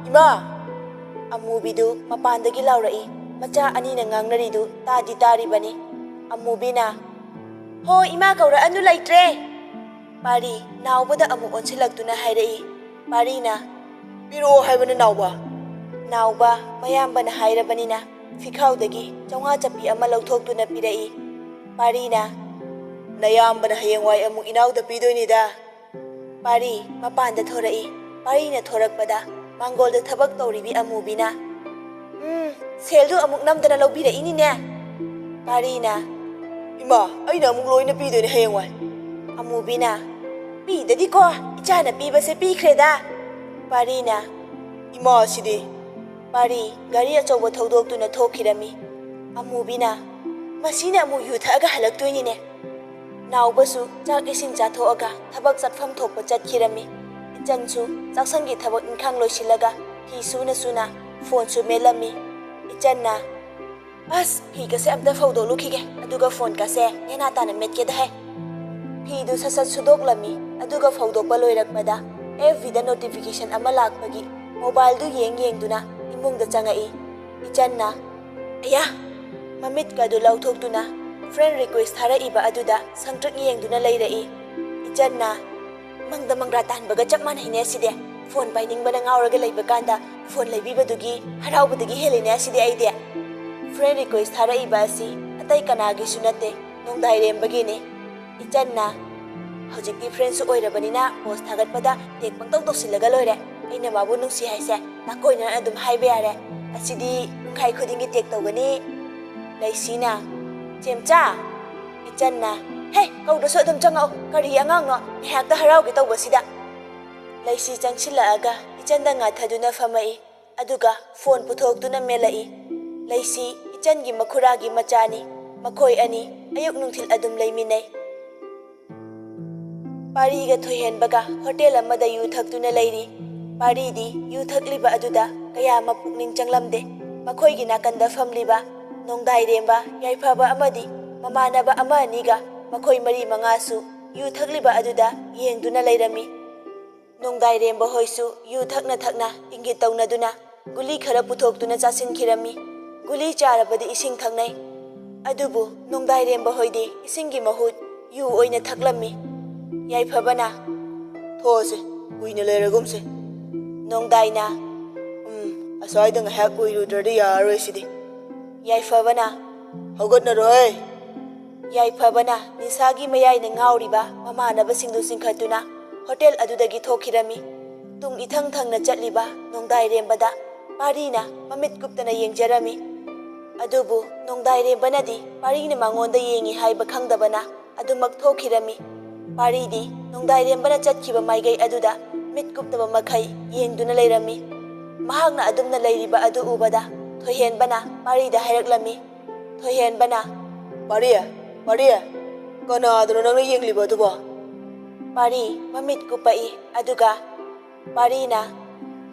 ꯏꯃꯥ!" ꯑꯃꯨꯕꯤꯗꯨ ꯃꯄꯥꯟꯗꯒꯤ ꯂꯥꯎꯔꯛꯏ꯫ ꯃꯆꯥ ꯑꯅꯤꯅ ꯉꯥꯡꯅꯔꯤꯗꯨ ꯇꯥꯗꯤ ꯇꯥꯔꯤꯕꯅꯤ꯫ ꯑꯃꯨꯕꯤꯅ, "ꯍꯣ, ꯏꯃꯥ ꯀꯧꯔꯛꯑꯅꯨ, ꯂꯩꯇ꯭ꯔꯦ!" ꯄꯥꯔꯤ ꯅꯥꯎꯕꯗ ꯑꯃꯨꯛ ꯑꯣꯟꯁꯤꯜꯂꯛꯇꯨꯅ ꯍꯥꯏꯔꯛꯏ꯫ ꯄꯥꯔꯤꯅ, "ꯄꯤꯔꯛꯑꯣ ꯍꯥꯏꯕꯅ ꯅꯥꯎꯕ!" ꯅꯥꯎꯕ ꯃꯌꯥꯝꯕꯅ ꯍꯥꯏꯔꯕꯅꯤꯅ ꯐꯤꯈꯥꯎꯗꯒꯤ ꯆꯥꯝꯃꯉꯥ ꯆꯞꯄꯤ ꯑꯃ ꯂꯧꯊꯣꯛꯇꯨꯅ ꯄꯤꯔꯛꯏ꯫ ꯄꯥꯔꯤꯅ, "ꯅꯌꯥꯝꯕꯅ ꯍꯌꯦꯡꯋꯥꯏ ꯑꯃꯨꯛ ꯏꯅꯥꯎꯗ ꯄꯤꯗꯣꯏꯅꯤꯗ꯫" ꯄꯥꯔꯤ ꯃꯄꯥꯟꯗ ꯊꯣꯔꯛꯏ꯫ ꯄꯥꯔꯤꯅ ꯊꯣꯔꯛꯄꯗ ꯃꯥꯡꯒꯣꯜꯗ ꯊꯕꯛ ꯇꯧꯔꯤꯕꯤ ꯑꯃꯨꯕꯤꯅ, "ꯎꯝ, ꯁꯦꯜꯗꯨ ꯑꯃꯨꯛ ꯅꯝꯗꯅ ꯂꯧꯕꯤꯔꯛꯏꯅꯤꯅꯦ꯫" ꯄꯥꯔꯤꯅ, "ꯏꯃꯥ, ꯑꯩꯅ ꯑꯃꯨꯛ ꯂꯣꯏꯅ ꯄꯤꯗꯣꯏꯅꯦ ꯍꯌꯦꯡꯋꯥꯏ꯫" ꯑꯃꯨꯕꯤꯅ, "ꯄꯤꯗꯗꯤꯀꯣ, ꯏꯆꯥꯅ ꯄꯤꯕꯁꯦ ꯄꯤꯈ꯭ꯔꯦꯗ꯫" ꯄꯥꯔꯤꯅ, "ꯏꯃꯥꯁꯤꯗꯤ!" ꯄꯥꯔꯤ ꯒꯥꯔꯤ ꯑꯆꯧꯕ ꯊꯧꯗꯣꯛꯇꯨꯅ ꯊꯣꯛꯈꯤꯔꯝꯃꯤ꯫ ꯑꯃꯨꯕꯤꯅ, "ꯃꯁꯤꯅ ꯑꯃꯨꯛ ꯌꯨ ꯊꯛꯑꯒ ꯍꯜꯂꯛꯇꯣꯏꯅꯤꯅꯦ꯫" ꯅꯥꯎꯕꯁꯨ ꯆꯥꯛ ꯏꯁꯤꯡ ꯆꯥꯊꯣꯛꯑꯒ ꯊꯕꯛ ꯆꯠꯐꯝ ꯊꯣꯛꯄ ꯆꯠꯈꯤꯔꯝꯃꯤ꯫ ꯏꯆꯟꯁꯨ ꯆꯥꯛꯁꯪꯒꯤ ꯊꯕꯛ ꯏꯪꯈꯥꯡ ꯂꯣꯏꯁꯤꯜꯂꯒ ꯐꯤ ꯁꯨꯅ ꯁꯨꯅ ꯐꯣꯟꯁꯨ ꯃꯦꯠꯂꯝꯃꯤ꯫ ꯏꯆꯟꯅ, "ꯑꯁ, ꯐꯤꯒꯁꯦ ꯑꯝꯇ ꯐꯧꯗꯣꯛꯂꯨꯈꯤꯒꯦ, ꯑꯗꯨꯒ ꯐꯣꯟꯒꯁꯦ ꯅꯦꯅꯥ ꯇꯥꯅ ꯃꯦꯠꯀꯦꯗ ꯍꯦ꯫" ꯐꯤꯗꯨ ꯁꯠ ꯁꯠ ꯁꯨꯗꯣꯛꯂꯝꯃꯤ꯫ ꯑꯗꯨꯒ ꯐꯧꯗꯣꯛꯄ ꯂꯣꯏꯔꯛꯄꯗ ꯑꯦꯐ ꯕꯤꯗ ꯅꯣꯇꯤꯐꯤꯀꯦꯁꯟ ꯑꯃ ꯂꯥꯛꯄꯒꯤ ꯃꯣꯕꯥꯏꯜꯗꯨ ꯌꯦꯡ ꯌꯦꯡꯗꯨꯅ ꯏꯃꯨꯡꯗ ꯆꯪꯉꯛꯏ꯫ ꯏꯆꯟꯅ, "ꯑꯌꯥ!" ꯃꯃꯤꯠꯀꯗꯨ ꯂꯥꯎꯊꯣꯛꯇꯨꯅ ꯐ꯭ꯔꯦꯟ ꯔꯤꯀ꯭ꯋꯦꯁ ꯊꯥꯔꯛꯏꯕ ꯑꯗꯨꯗ ꯁꯪꯇ꯭ꯔꯤꯛ ꯌꯦꯡꯗꯨꯅ ꯂꯩꯔꯛꯏ꯫ ꯏꯆꯟꯅ, "ꯃꯪꯗ ꯃꯪꯒ꯭ꯔꯥ ꯇꯥꯟꯕꯒ ꯆꯞ ꯃꯥꯟꯅꯩꯅꯦ ꯑꯁꯤꯗꯤ꯫ ꯐꯣꯟ ꯄꯥꯏꯅꯤꯡꯕꯅ ꯉꯥꯎꯔꯒ ꯂꯩꯕ ꯀꯥꯟꯗ ꯐꯣꯟ ꯂꯩꯕꯤꯕꯗꯨꯒꯤ ꯍꯔꯥꯎꯕꯗꯒꯤ ꯍꯦꯜꯂꯤꯅꯦ ꯑꯁꯤꯗꯤ ꯑꯩꯗꯤ꯫" ꯐ꯭ꯔꯦꯟ ꯔꯤꯀ꯭ꯋꯦꯁ ꯊꯥꯔꯛꯏꯕ ꯑꯁꯤ ꯑꯇꯩ ꯀꯅꯥꯒꯤꯁꯨ ꯅꯠꯇꯦ, ꯅꯣꯡꯗꯥꯏꯔꯦꯝꯕꯒꯤꯅꯤ꯫ ꯏꯆꯟꯅ, ꯍꯧꯖꯤꯛꯇꯤ ꯐ꯭ꯔꯦꯟꯁꯨ ꯑꯣꯏꯔꯕꯅꯤꯅ ꯄꯣꯁ ꯊꯥꯒꯠꯄꯗ ꯇꯦꯛ ꯄꯪꯇꯧ ꯇꯧꯁꯤꯜꯂꯒ ꯂꯣꯏꯔꯦ꯫ ꯑꯩꯅ ꯃꯥꯕꯨ ꯅꯨꯡꯁꯤ ꯍꯥꯏꯁꯦ ꯅꯥꯀꯣꯏꯅꯅ ꯑꯗꯨꯝ ꯍꯥꯏꯕ ꯌꯥꯔꯦ꯫ ꯑꯁꯤꯗꯤ ꯄꯨꯡꯈꯥꯏ ꯈꯨꯗꯤꯡꯒꯤ ꯇꯦꯛ ꯇꯧꯒꯅꯤ꯫ ꯂꯩꯁꯤꯅ, "ꯆꯦꯝꯆꯥ!" ꯏꯆꯟꯅ, "ꯍꯦ, ꯀꯧꯗ꯭ꯔꯁꯨ ꯑꯗꯨꯝ ꯆꯪꯉꯛꯑꯣ꯫ ꯀꯔꯤ ꯑꯉꯥꯡꯅꯣ? ꯉꯥꯏꯍꯥꯛꯇ ꯍꯔꯥꯎꯒꯦ ꯇꯧꯕꯁꯤꯗ!" ꯂꯩꯁꯤ ꯆꯪꯁꯤꯜꯂꯛꯑꯒ ꯏꯆꯟꯗ ꯉꯥꯊꯗꯨꯅ ꯐꯝꯃꯛꯏ꯫ ꯑꯗꯨꯒ ꯐꯣꯟ ꯄꯨꯊꯣꯛꯇꯨꯅ ꯃꯦꯜꯂꯛꯏ꯫ ꯂꯩꯁꯤ ꯏꯆꯟꯒꯤ ꯃꯈꯨꯔꯥꯒꯤ ꯃꯆꯥꯅꯤ꯫ ꯃꯈꯣꯏ ꯑꯅꯤ ꯑꯌꯨꯛ ꯅꯨꯡꯊꯤꯜ ꯑꯗꯨꯝ ꯂꯩꯃꯤꯟꯅꯩ꯫ ꯄꯥꯔꯤꯒ ꯊꯣꯏꯍꯦꯟꯕꯒ ꯍꯣꯇꯦꯜ ꯑꯃꯗ ꯌꯨ ꯊꯛꯇꯨꯅ ꯂꯩꯔꯤ꯫ ꯄꯥꯔꯤꯗꯤ ꯌꯨ ꯊꯛꯂꯤꯕ ꯑꯗꯨꯗ ꯀꯌꯥ ꯃꯄꯨꯛꯅꯤꯡ ꯆꯪꯂꯝꯗꯦ꯫ ꯃꯈꯣꯏꯒꯤ ꯅꯥꯀꯟꯗ ꯐꯝꯂꯤꯕ ꯅꯣꯡꯗꯥꯏꯔꯦꯝꯕ, ꯌꯥꯏꯐꯕ ꯑꯃꯗꯤ ꯃꯃꯥꯟꯅꯕ ꯑꯃ ꯑꯅꯤꯒ ꯃꯈꯣꯏ ꯃꯔꯤ ꯃꯉꯥꯁꯨ ꯌꯨ ꯊꯛꯂꯤꯕ ꯑꯗꯨꯗ ꯌꯦꯡꯗꯨꯅ ꯂꯩꯔꯝꯃꯤ꯫ ꯅꯣꯡꯗꯥꯏꯔꯦꯝꯕ ꯍꯣꯏꯁꯨ ꯌꯨ ꯊꯛꯅ ꯊꯛꯅ ꯏꯪꯒꯤꯠ ꯇꯧꯅꯗꯨꯅ ꯒꯨꯂꯤ ꯈꯔ ꯄꯨꯊꯣꯛꯇꯨꯅ ꯆꯥꯁꯤꯟꯈꯤꯔꯝꯃꯤ꯫ ꯒꯨꯂꯤ ꯆꯥꯔꯕꯗꯤ ꯏꯁꯤꯡ ꯊꯛꯅꯩ꯫ ꯑꯗꯨꯕꯨ ꯅꯣꯡꯗꯥꯏꯔꯦꯝꯕ ꯍꯣꯏꯗꯤ ꯏꯁꯤꯡꯒꯤ ꯃꯍꯨꯠ ꯌꯨ ꯑꯣꯏꯅ ꯊꯛꯂꯝꯃꯤ꯫ ꯌꯥꯏꯐꯕꯅ, "ꯊꯣꯛꯑꯁꯦ, ꯀꯨꯏꯅ ꯂꯩꯔꯒꯨꯝꯁꯦ꯫" ꯅꯣꯡꯗꯥꯏꯅ, "ꯎꯝ, ꯑꯁ꯭ꯋꯥꯏꯗ ꯉꯥꯏꯍꯥꯛ ꯎꯏꯔꯨꯗ꯭ꯔꯗꯤ ꯌꯥꯔꯔꯣꯏ ꯁꯤꯗꯤ꯫" ꯌꯥꯏꯐꯕꯅ, "ꯍꯧꯒꯠꯅꯔꯣꯏ!" ꯌꯥꯏꯐꯕꯅ ꯅꯤꯁꯥꯒꯤ ꯃꯌꯥꯏꯅ ꯉꯥꯎꯔꯤꯕ ꯃꯃꯥꯟꯅꯕꯁꯤꯡꯗꯨ ꯆꯤꯡꯈꯠꯇꯨꯅ ꯍꯣꯇꯦꯜ ꯑꯗꯨꯗꯒꯤ ꯊꯣꯛꯈꯤꯔꯝꯃꯤ꯫ ꯇꯨꯡ ꯏꯊꯪ ꯊꯪꯅ ꯆꯠꯂꯤꯕ ꯅꯣꯡꯗꯥꯏꯔꯦꯝꯕꯗ ꯄꯥꯔꯤꯅ ꯃꯃꯤꯠ ꯀꯨꯞꯇꯅ ꯌꯦꯡꯖꯔꯝꯃꯤ꯫ ꯑꯗꯨꯕꯨ ꯅꯣꯡꯗꯥꯏꯔꯦꯝꯕꯅꯗꯤ ꯄꯥꯔꯤꯅ ꯃꯉꯣꯟꯗ ꯌꯦꯡꯉꯤ ꯍꯥꯏꯕ ꯈꯪꯗꯕꯅ ꯑꯗꯨꯃꯛ ꯊꯣꯛꯈꯤꯔꯝꯃꯤ꯫ ꯄꯥꯔꯤꯗꯤ ꯅꯣꯡꯗꯥꯏꯔꯦꯝꯕꯅ ꯆꯠꯈꯤꯕ ꯃꯥꯏꯀꯩ ꯑꯗꯨꯗ ꯃꯤꯠ ꯀꯨꯞꯇꯕ ꯃꯈꯩ ꯌꯦꯡꯗꯨꯅ ꯂꯩꯔꯝꯃꯤ꯫ ꯃꯍꯥꯛꯅ ꯑꯗꯨꯝꯅ ꯂꯩꯔꯤꯕ ꯑꯗꯨ ꯎꯕꯗ ꯊꯣꯏꯍꯦꯟꯕꯅ ꯄꯥꯔꯤꯗ ꯍꯥꯏꯔꯛꯂꯝꯃꯤ꯫ ꯊꯣꯏꯍꯦꯟꯕꯅ, "ꯄꯥꯔꯤ, ꯄꯥꯔꯤ, ꯀꯅꯥꯗꯅꯣ ꯅꯪꯅ ꯌꯦꯡꯂꯤꯕ ꯑꯗꯨꯕꯣ?" ꯄꯥꯔꯤ ꯃꯃꯤꯠ ꯀꯨꯞꯄꯛꯏ, ꯑꯗꯨꯒ ꯄꯥꯔꯤꯅ,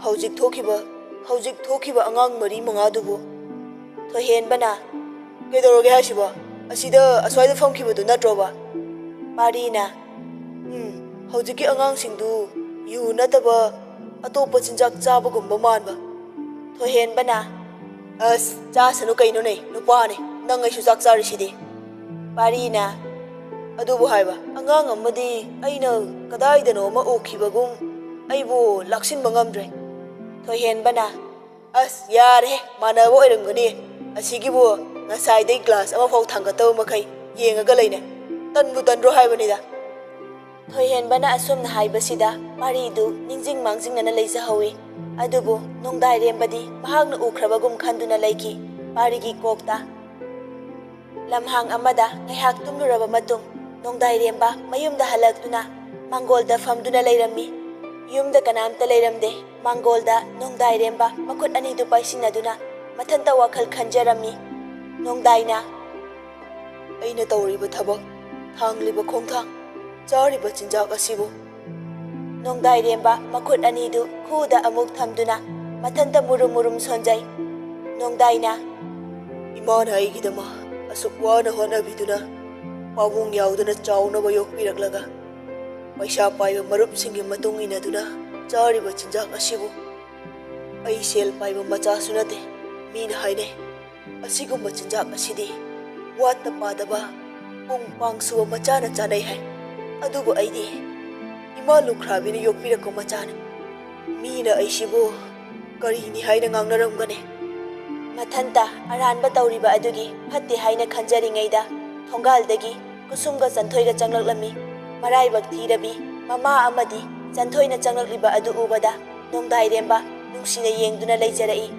"ꯍꯧꯖꯤꯛ ꯊꯣꯛꯈꯤꯕ, ꯍꯧꯖꯤꯛ ꯊꯣꯛꯈꯤꯕ ꯑꯉꯥꯡ ꯃꯔꯤ ꯃꯉꯥꯗꯨꯕꯨ?" ꯊꯣꯏꯍꯦꯟꯕꯅ, "ꯀꯩꯗꯧꯔꯒꯦ ꯍꯥꯏꯁꯤꯕꯣ? ꯑꯁꯤꯗ, ꯑꯁ꯭ꯋꯥꯏꯗ ꯐꯝꯈꯤꯕꯗꯨ ꯅꯠꯇ꯭ꯔꯣꯕ?" ꯄꯥꯔꯤꯅ, "ꯎꯝ, ꯍꯧꯖꯤꯛꯀꯤ ꯑꯉꯥꯡꯁꯤꯡꯗꯨ ꯌꯨ ꯅꯠꯇꯕ ꯑꯇꯣꯞꯄ ꯆꯤꯟꯖꯥꯛ ꯆꯥꯕꯒꯨꯝꯕ ꯃꯥꯟꯕ꯫" ꯊꯣꯏꯍꯦꯟꯕꯅ, "ꯑꯁ, ꯆꯥꯁꯅꯨ ꯀꯩꯅꯣꯅꯦ, ꯅꯨꯄꯥꯅꯦ, ꯅꯪ ꯑꯩꯁꯨ ꯆꯥꯛ ꯆꯥꯔꯤꯁꯤꯗꯤ꯫" ꯄꯥꯔꯤꯅ, "ꯑꯗꯨꯕꯨ ꯍꯥꯏꯕ, ꯑꯉꯥꯡ ꯑꯃꯗꯤ ꯑꯩꯅ ꯀꯗꯥꯏꯗꯅꯣ ꯑꯃ ꯎꯈꯤꯕꯒꯨꯝ ꯑꯩꯕꯨ ꯂꯥꯛꯁꯤꯟꯕ ꯉꯝꯗ꯭ꯔꯦ꯫" ꯊꯣꯏꯍꯦꯟꯕꯅ, "ꯑꯁ, ꯌꯥꯔꯦꯍꯦ, ꯃꯥꯟꯅꯕ ꯑꯣꯏꯔꯝꯒꯅꯤ꯫ ꯑꯁꯤꯒꯤꯕꯨ ꯉꯁꯥꯏꯗꯩ ꯒ꯭ꯂꯥꯁ ꯑꯃꯐꯥꯎ ꯊꯥꯡꯒꯠꯇꯕ ꯃꯈꯩ ꯌꯦꯡꯉꯒ ꯂꯩꯅꯦ꯫ ꯇꯟꯕꯨ ꯇꯟꯗ꯭ꯔꯣ ꯍꯥꯏꯕꯅꯤꯗ꯫" ꯊꯣꯏꯍꯦꯟꯕꯅ ꯑꯁꯨꯝꯅ ꯍꯥꯏꯕꯁꯤꯗ ꯄꯥꯔꯤꯗꯨ ꯅꯤꯡꯁꯤꯡ ꯃꯥꯡꯖꯤꯡꯅꯅ ꯂꯩꯖꯍꯧꯏ꯫ ꯑꯗꯨꯕꯨ ꯅꯣꯡꯗꯥꯏꯔꯦꯝꯕꯗꯤ ꯃꯍꯥꯛꯅ ꯎꯈ꯭ꯔꯕꯒꯨꯝ ꯈꯟꯗꯨꯅ ꯂꯩꯈꯤ꯫ ꯄꯥꯔꯤꯒꯤ ꯀꯣꯛꯇ ꯂꯝꯍꯥꯡ ꯑꯃꯗ ꯉꯥꯏꯍꯥꯛ ꯇꯨꯝꯂꯨꯔꯕ ꯃꯇꯨꯡ, ꯅꯣꯡꯗꯥꯏꯔꯦꯝꯕ ꯃꯌꯨꯝꯗ ꯍꯜꯂꯛꯇꯨꯅ ꯃꯥꯡꯒꯣꯜꯗ ꯐꯝꯗꯨꯅ ꯂꯩꯔꯝꯃꯤ꯫ ꯌꯨꯝꯗ ꯀꯅꯥꯝꯇ ꯂꯩꯔꯝꯗꯦ꯫ ꯃꯥꯡꯒꯣꯜꯗ ꯅꯣꯡꯗꯥꯏꯔꯦꯝꯕ ꯃꯈꯨꯠ ꯑꯅꯤꯗꯨ ꯄꯥꯏꯁꯤꯟꯅꯗꯨꯅ ꯃꯊꯟꯇ ꯋꯥꯈꯜ ꯈꯟꯖꯔꯝꯃꯤ꯫ ꯅꯣꯡꯗꯥꯏꯅ, "ꯑꯩꯅ ꯇꯧꯔꯤꯕ ꯊꯕꯛ, ꯊꯥꯡꯂꯤꯕ ꯈꯣꯡꯊꯥꯡ, ꯆꯥꯔꯤꯕ ꯆꯤꯟꯖꯥꯛ ꯑꯁꯤꯕꯨ?" ꯅꯣꯡꯗꯥꯏꯔꯦꯝꯕ ꯃꯈꯨꯠ ꯑꯅꯤꯗꯨ ꯈꯨꯗ ꯑꯃꯨꯛ ꯊꯝꯗꯨꯅ ꯃꯊꯟꯇ ꯃꯨꯔꯨꯝ ꯃꯨꯔꯨꯝ ꯁꯣꯟꯖꯩ꯫ ꯅꯣꯡꯗꯥꯏꯅ, "ꯏꯃꯥꯅ ꯑꯩꯒꯤꯗꯃꯛ ꯑꯁꯨꯛ ꯋꯥꯅ ꯍꯣꯠꯅꯕꯤꯗꯨꯅ, ꯄꯥꯕꯨꯡ ꯌꯥꯎꯗꯅ ꯆꯥꯎꯅꯕ ꯌꯣꯛꯄꯤꯔꯛꯂꯒ, ꯄꯩꯁꯥ ꯄꯥꯏꯕ ꯃꯔꯨꯞꯁꯤꯡꯒꯤ ꯃꯇꯨꯡ ꯏꯟꯅꯗꯨꯅ ꯆꯥꯔꯤꯕ ꯆꯤꯟꯖꯥꯛ ꯑꯁꯤꯕꯨ ꯑꯩ ꯁꯦꯜ ꯄꯥꯏꯕ ꯃꯆꯥꯁꯨ ꯅꯠꯇꯦ꯫ ꯃꯤꯅ ꯍꯥꯏꯅꯩ, ꯑꯁꯤꯒꯨꯝꯕ ꯆꯤꯟꯖꯥꯛ ꯑꯁꯤꯗꯤ ꯋꯥꯠꯇ ꯄꯥꯗꯕ ꯄꯨꯡ ꯄꯥꯡ ꯁꯨꯕ ꯃꯆꯥꯅ ꯆꯥꯅꯩ ꯍꯥꯏ꯫ ꯑꯗꯨꯕꯨ ꯑꯩꯗꯤ ꯏꯃꯥ ꯂꯨꯈ꯭ꯔꯥꯕꯤꯅ ꯌꯣꯛꯄꯤꯔꯛꯄ ꯃꯆꯥꯅꯤ꯫ ꯃꯤꯅ ꯑꯩꯁꯤꯕꯨ ꯀꯔꯤꯅꯤ ꯍꯥꯏꯅ ꯉꯥꯡꯅꯔꯝꯒꯅꯤ?" ꯃꯊꯟꯇ ꯑꯔꯥꯟꯕ ꯇꯧꯔꯤꯕ ꯑꯗꯨꯒꯤ ꯐꯠꯇꯦ ꯍꯥꯏꯅ ꯈꯟꯖꯔꯤꯉꯩꯗ, ꯊꯣꯡꯒꯥꯜꯗꯒꯤ ꯀꯨꯁꯨꯝꯒ ꯆꯟꯊꯣꯏꯒ ꯆꯪꯂꯛꯂꯝꯃꯤ꯫ ꯃꯔꯥꯏꯕꯛ ꯊꯤꯔꯕꯤ ꯃꯃꯥ ꯑꯃꯗꯤ ꯆꯟꯊꯣꯏꯅ ꯆꯪꯂꯛꯂꯤꯕ ꯑꯗꯨ ꯎꯕꯗ, ꯅꯣꯡꯗꯥꯏꯔꯦꯝꯕ ꯅꯨꯡꯁꯤꯅ ꯌꯦꯡꯗꯨꯅ ꯂꯩꯖꯔꯛꯏ꯫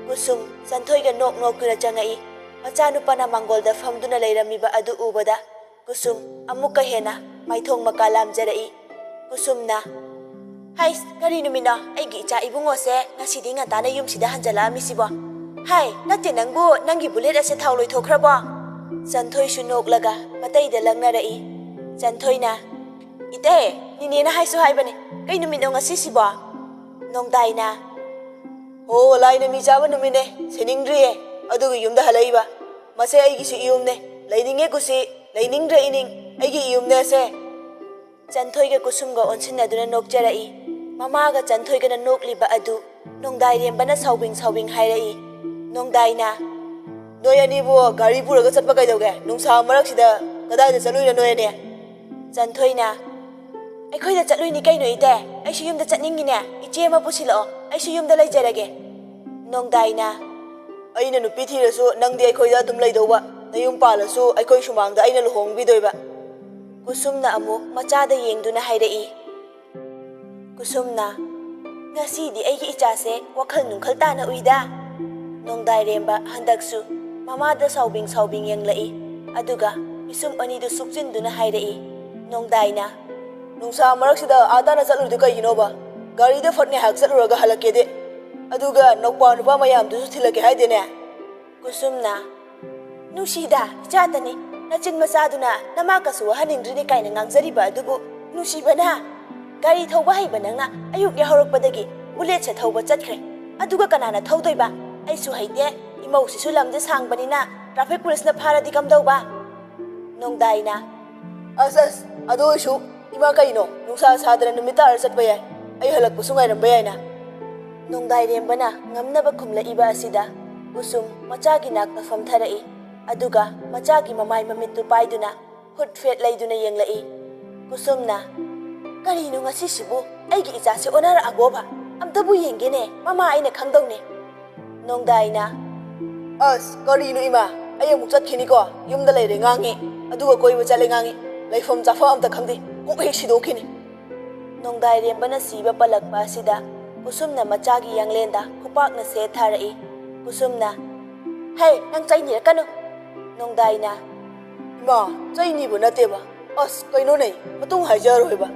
ꯀꯨꯁꯨꯝ ꯆꯟꯊꯣꯏꯒ ꯅꯣꯛ ꯅꯣꯛꯇꯨꯅ ꯆꯪꯉꯛꯏ꯫ ꯃꯆꯥꯅꯨꯄꯥꯅ ꯃꯥꯡꯒꯣꯜꯗ ꯐꯝꯗꯨꯅ ꯂꯩꯔꯝꯃꯤꯕ ꯑꯗꯨ ꯎꯕꯗ, ꯀꯨꯁꯨꯝ ꯑꯃꯨꯛꯀ ꯍꯦꯟꯅ ꯃꯥꯏꯊꯣꯡ ꯃꯀꯥ ꯂꯥꯝꯖꯔꯛꯏ꯫ ꯀꯨꯁꯨꯝꯅ, "ꯍꯩꯁ, ꯀꯔꯤ ꯅꯨꯃꯤꯠꯅꯣ ꯑꯩꯒꯤ ꯏꯆꯥ ꯏꯕꯨꯡꯉꯣꯁꯦ ꯉꯁꯤꯗꯤ ꯉꯟꯇꯥꯅ ꯌꯨꯝꯁꯤꯗ ꯍꯟꯖꯜꯂꯛꯑꯝꯃꯤꯁꯤꯕꯣ? ꯍꯥꯏ, ꯅꯠꯇꯦ ꯅꯪꯕꯨ, ꯅꯪꯒꯤ ꯕꯨꯂꯦꯠ ꯑꯁꯦ ꯊꯥꯎ ꯂꯣꯏꯊꯣꯛꯈ꯭ꯔꯕꯣ?" ꯆꯟꯊꯣꯏꯁꯨ ꯅꯣꯛꯂꯒ ꯃꯇꯩꯗ ꯂꯛꯅꯔꯛꯏ꯫ ꯆꯟꯊꯣꯏꯅ, "ꯏꯇꯩ, ꯅꯤꯅꯦꯅ ꯍꯥꯏꯁꯨ ꯍꯥꯏꯕꯅꯦ, ꯀꯩ ꯅꯨꯃꯤꯠꯅꯣ ꯉꯁꯤꯁꯤꯕꯣ?" ꯅꯣꯡꯗꯥꯏꯅ, "ꯍꯣ, ꯂꯥꯏꯅ ꯃꯤ ꯆꯥꯕ ꯅꯨꯃꯤꯠꯅꯦ, ꯁꯦꯟꯅꯤꯡꯗ꯭ꯔꯤꯌꯦ, ꯑꯗꯨꯒꯤ ꯌꯨꯝꯗ ꯍꯜꯂꯛꯏꯕ꯫ ꯃꯁꯦ ꯑꯩꯒꯤꯁꯨ ꯏꯌꯨꯝꯅꯦ, ꯂꯩꯅꯤꯡꯉꯦ ꯀꯨꯁꯤ, ꯂꯩꯅꯤꯡꯗ꯭ꯔꯦ ꯏꯅꯤꯡ, ꯑꯩꯒꯤ ꯏꯌꯨꯝꯅꯦ ꯑꯁꯦ꯫" ꯆꯟꯊꯣꯏꯒ ꯀꯨꯁꯨꯝꯒ ꯑꯣꯟꯁꯤꯟꯅꯗꯨꯅ ꯅꯣꯛꯆꯔꯛꯏ꯫ ꯃꯃꯥꯒ ꯆꯟꯊꯣꯏꯒꯅ ꯅꯣꯛꯂꯤꯕ ꯑꯗꯨ ꯅꯣꯡꯗꯥꯏꯔꯦꯝꯕꯅ ꯁꯥꯎꯕꯤꯡ ꯁꯥꯎꯕꯤꯡ ꯍꯥꯏꯔꯛꯏ꯫ ꯅꯣꯡꯗꯥꯏꯅ, "ꯅꯣꯏ ꯑꯅꯤꯕꯨ ꯒꯥꯔꯤ ꯄꯨꯔꯒ ꯆꯠꯄ ꯀꯩꯗꯧꯒꯦ? ꯅꯨꯡꯁꯥ ꯃꯔꯛꯁꯤꯗ ꯀꯗꯥꯏꯗ ꯆꯠꯂꯨꯏꯅꯣ ꯅꯣꯏ ꯑꯅꯤ?" ꯆꯟꯊꯣꯏꯅ, "ꯑꯩꯈꯣꯏꯗ ꯆꯠꯂꯨꯏꯅꯤ ꯀꯩꯅꯣ ꯏꯇꯩ, ꯑꯩꯁꯨ ꯌꯨꯝꯗ ꯆꯠꯅꯤꯡꯉꯤꯅꯦ, ꯏꯆꯦ ꯑꯃ ꯄꯨꯁꯤꯜꯂꯛꯑꯣ, ꯑꯩꯁꯨ ꯌꯨꯝꯗ ꯂꯩꯖꯔꯒꯦ꯫" ꯅꯣꯡꯗꯥꯏꯅ, "ꯑꯩꯅ ꯅꯨꯄꯤ ꯊꯤꯔꯁꯨ ꯅꯪꯗꯤ ꯑꯩꯈꯣꯏꯗ ꯑꯗꯨꯝ ꯂꯩꯗꯧꯕ, ꯅꯌꯨꯝ ꯄꯥꯜꯂꯁꯨ ꯑꯩꯈꯣꯏ ꯁꯨꯃꯥꯡꯗ ꯑꯩꯅ ꯂꯨꯍꯣꯡꯕꯤꯗꯣꯏꯕ꯫" ꯀꯨꯁꯨꯝꯅ ꯑꯃꯨꯛ ꯃꯆꯥꯗ ꯌꯦꯡꯗꯨꯅ ꯍꯥꯏꯔꯛꯏ꯫ ꯀꯨꯁꯨꯝꯅ, "ꯉꯁꯤꯗꯤ ꯑꯩꯒꯤ ꯏꯆꯥꯁꯦ ꯋꯥꯈꯜ ꯅꯨꯡꯈꯜ ꯇꯥꯅ ꯎꯏꯗ꯫" ꯅꯣꯡꯗꯥꯏꯔꯦꯝꯕ ꯍꯟꯗꯛꯁꯨ ꯃꯃꯥꯗ ꯁꯥꯎꯕꯤꯡ ꯁꯥꯎꯕꯤꯡ ꯌꯦꯡꯂꯛꯏ꯫ ꯑꯗꯨꯒ ꯄꯤꯁꯨꯝ ꯑꯅꯤꯗꯨ ꯁꯨꯛꯆꯤꯟꯗꯨꯅ ꯍꯥꯏꯔꯛꯏ꯫ ꯅꯣꯡꯗꯥꯏꯅ, "ꯅꯨꯡꯁꯥ ꯃꯔꯛꯁꯤꯗ ꯑꯥ ꯇꯥꯅ ꯆꯠꯂꯨꯔꯤꯗꯨ ꯀꯩꯒꯤꯅꯣꯕ? ꯒꯥꯔꯤꯗ ꯐꯠ ꯉꯥꯏꯍꯥꯛ ꯆꯠꯂꯨꯔꯒ ꯍꯜꯂꯛꯀꯦꯗꯤ꯫ ꯑꯗꯨꯒ ꯅꯧꯄꯥ ꯅꯨꯄꯥ ꯃꯌꯥꯝꯗꯨꯁꯨ ꯊꯤꯜꯂꯛꯀꯦ ꯍꯥꯏꯗꯦꯅꯦ?" ꯀꯨꯁꯨꯝꯅ, "ꯅꯨꯡꯁꯤꯗ, ꯏꯆꯥꯇꯅꯤ꯫ ꯅꯆꯤꯟ ꯃꯆꯥꯗꯨꯅ ꯅꯃꯥꯀꯁꯨ ꯋꯥꯍꯟꯅꯤꯡꯗ꯭ꯔꯤꯅꯤ ꯀꯥꯏꯅ ꯉꯥꯡꯖꯔꯤꯕ ꯑꯗꯨꯕꯨ ꯅꯨꯡꯁꯤꯕꯅ꯫ ꯒꯥꯔꯤ ꯊꯧꯕ ꯍꯩꯕ ꯅꯪꯅ ꯑꯌꯨꯛ ꯌꯥꯍꯧꯔꯛꯄꯗꯒꯤ ꯕꯨꯂꯦꯠꯁꯦ ꯊꯧꯕ ꯆꯠꯈ꯭ꯔꯦ꯫ ꯑꯗꯨꯒ ꯀꯅꯥꯅ ꯊꯧꯗꯣꯏꯕ? ꯑꯩꯁꯨ ꯍꯩꯇꯦ꯫ ꯏꯃꯧꯁꯤꯁꯨ ꯂꯝꯁꯦ ꯁꯥꯡꯕꯅꯤꯅ ꯇ꯭ꯔꯥꯐꯤꯛ ꯄꯨꯂꯤꯁꯅ ꯐꯥꯔꯗꯤ ꯀꯝꯗꯧꯕ?" ꯅꯣꯡꯗꯥꯏꯅ, "ꯑꯁ, ꯑꯁ, ꯑꯗꯨ ꯑꯣꯏꯁꯨ ꯏꯃꯥ ꯀꯩꯅꯣ? ꯅꯨꯡꯁꯥ ꯁꯥꯗꯅ ꯅꯨꯃꯤꯠ ꯇꯥꯔ ꯆꯠꯄ ꯌꯥꯏ꯫ ꯑꯩ ꯍꯜꯂꯛꯄꯁꯨ ꯉꯥꯏꯔꯝꯕ ꯌꯥꯏꯅ꯫" ꯅꯣꯡꯗꯥꯏꯔꯦꯝꯕꯅ ꯉꯝꯅꯕ ꯈꯨꯝꯂꯛꯏꯕ ꯑꯁꯤꯗ ꯀꯨꯁꯨꯝ ꯃꯆꯥꯒꯤ ꯅꯥꯛꯇ ꯐꯝꯊꯔꯛꯏ꯫ ꯑꯗꯨꯒ ꯃꯆꯥꯒꯤ ꯃꯃꯥꯏ ꯃꯃꯤꯠꯇꯨ ꯄꯥꯏꯗꯨꯅ ꯍꯨꯠ ꯐꯦꯠ ꯂꯩꯗꯨꯅ ꯌꯦꯡꯂꯛꯏ꯫ ꯀꯨꯁꯨꯝꯅ, "ꯀꯔꯤꯅꯣ ꯉꯁꯤꯁꯤꯕꯨ? ꯑꯩꯒꯤ ꯏꯆꯥꯁꯦ ꯑꯣꯟꯅꯔꯛꯑꯕꯣꯕ? ꯑꯝꯇꯕꯨ ꯌꯦꯡꯒꯦꯅꯦ, ꯃꯃꯥ ꯑꯩꯅ ꯈꯪꯗꯧꯅꯦ꯫" ꯅꯣꯡꯗꯥꯏꯅ, "ꯑꯁ, ꯀꯔꯤꯅꯣ ꯏꯃꯥ? ꯑꯩ ꯑꯃꯨꯛ ꯆꯠꯈꯤꯅꯤꯀꯣ꯫ ꯌꯨꯝꯗ ꯂꯩꯔꯦ ꯉꯥꯡꯉꯤ, ꯑꯗꯨꯒ ꯀꯣꯏꯕ ꯆꯠꯂꯦ ꯉꯥꯡꯉꯤ꯫ ꯂꯩꯐꯝ ꯆꯥꯐꯝ ꯑꯝꯇ ꯈꯪꯗꯦ꯫ ꯀꯣꯛ ꯍꯦꯛ ꯁꯤꯗꯣꯛꯈꯤꯅꯤ꯫" ꯅꯣꯡꯗꯥꯏꯔꯦꯝꯕꯅ ꯁꯤꯕ ꯄꯜꯂꯛꯄ ꯑꯁꯤꯗ ꯀꯨꯁꯨꯝꯅ ꯃꯆꯥꯒꯤ ꯌꯥꯡꯂꯦꯟꯗ ꯈꯨꯄꯥꯛꯅ ꯁꯦꯠ ꯊꯥꯔꯛꯏ꯫ ꯀꯨꯁꯨꯝꯅ, "ꯍꯩ, ꯅꯪ ꯆꯩ ꯅꯤꯔꯛꯀꯅꯨ!" ꯅꯣꯡꯗꯥꯏꯅ, "ꯏꯃꯥ, ꯆꯩ ꯅꯤꯕ ꯅꯠꯇꯦꯕ꯫ ꯑꯁ, ꯀꯩꯅꯣꯅꯦ, ꯃꯇꯨꯡ ꯍꯥꯏꯖꯔꯣꯏꯕ꯫"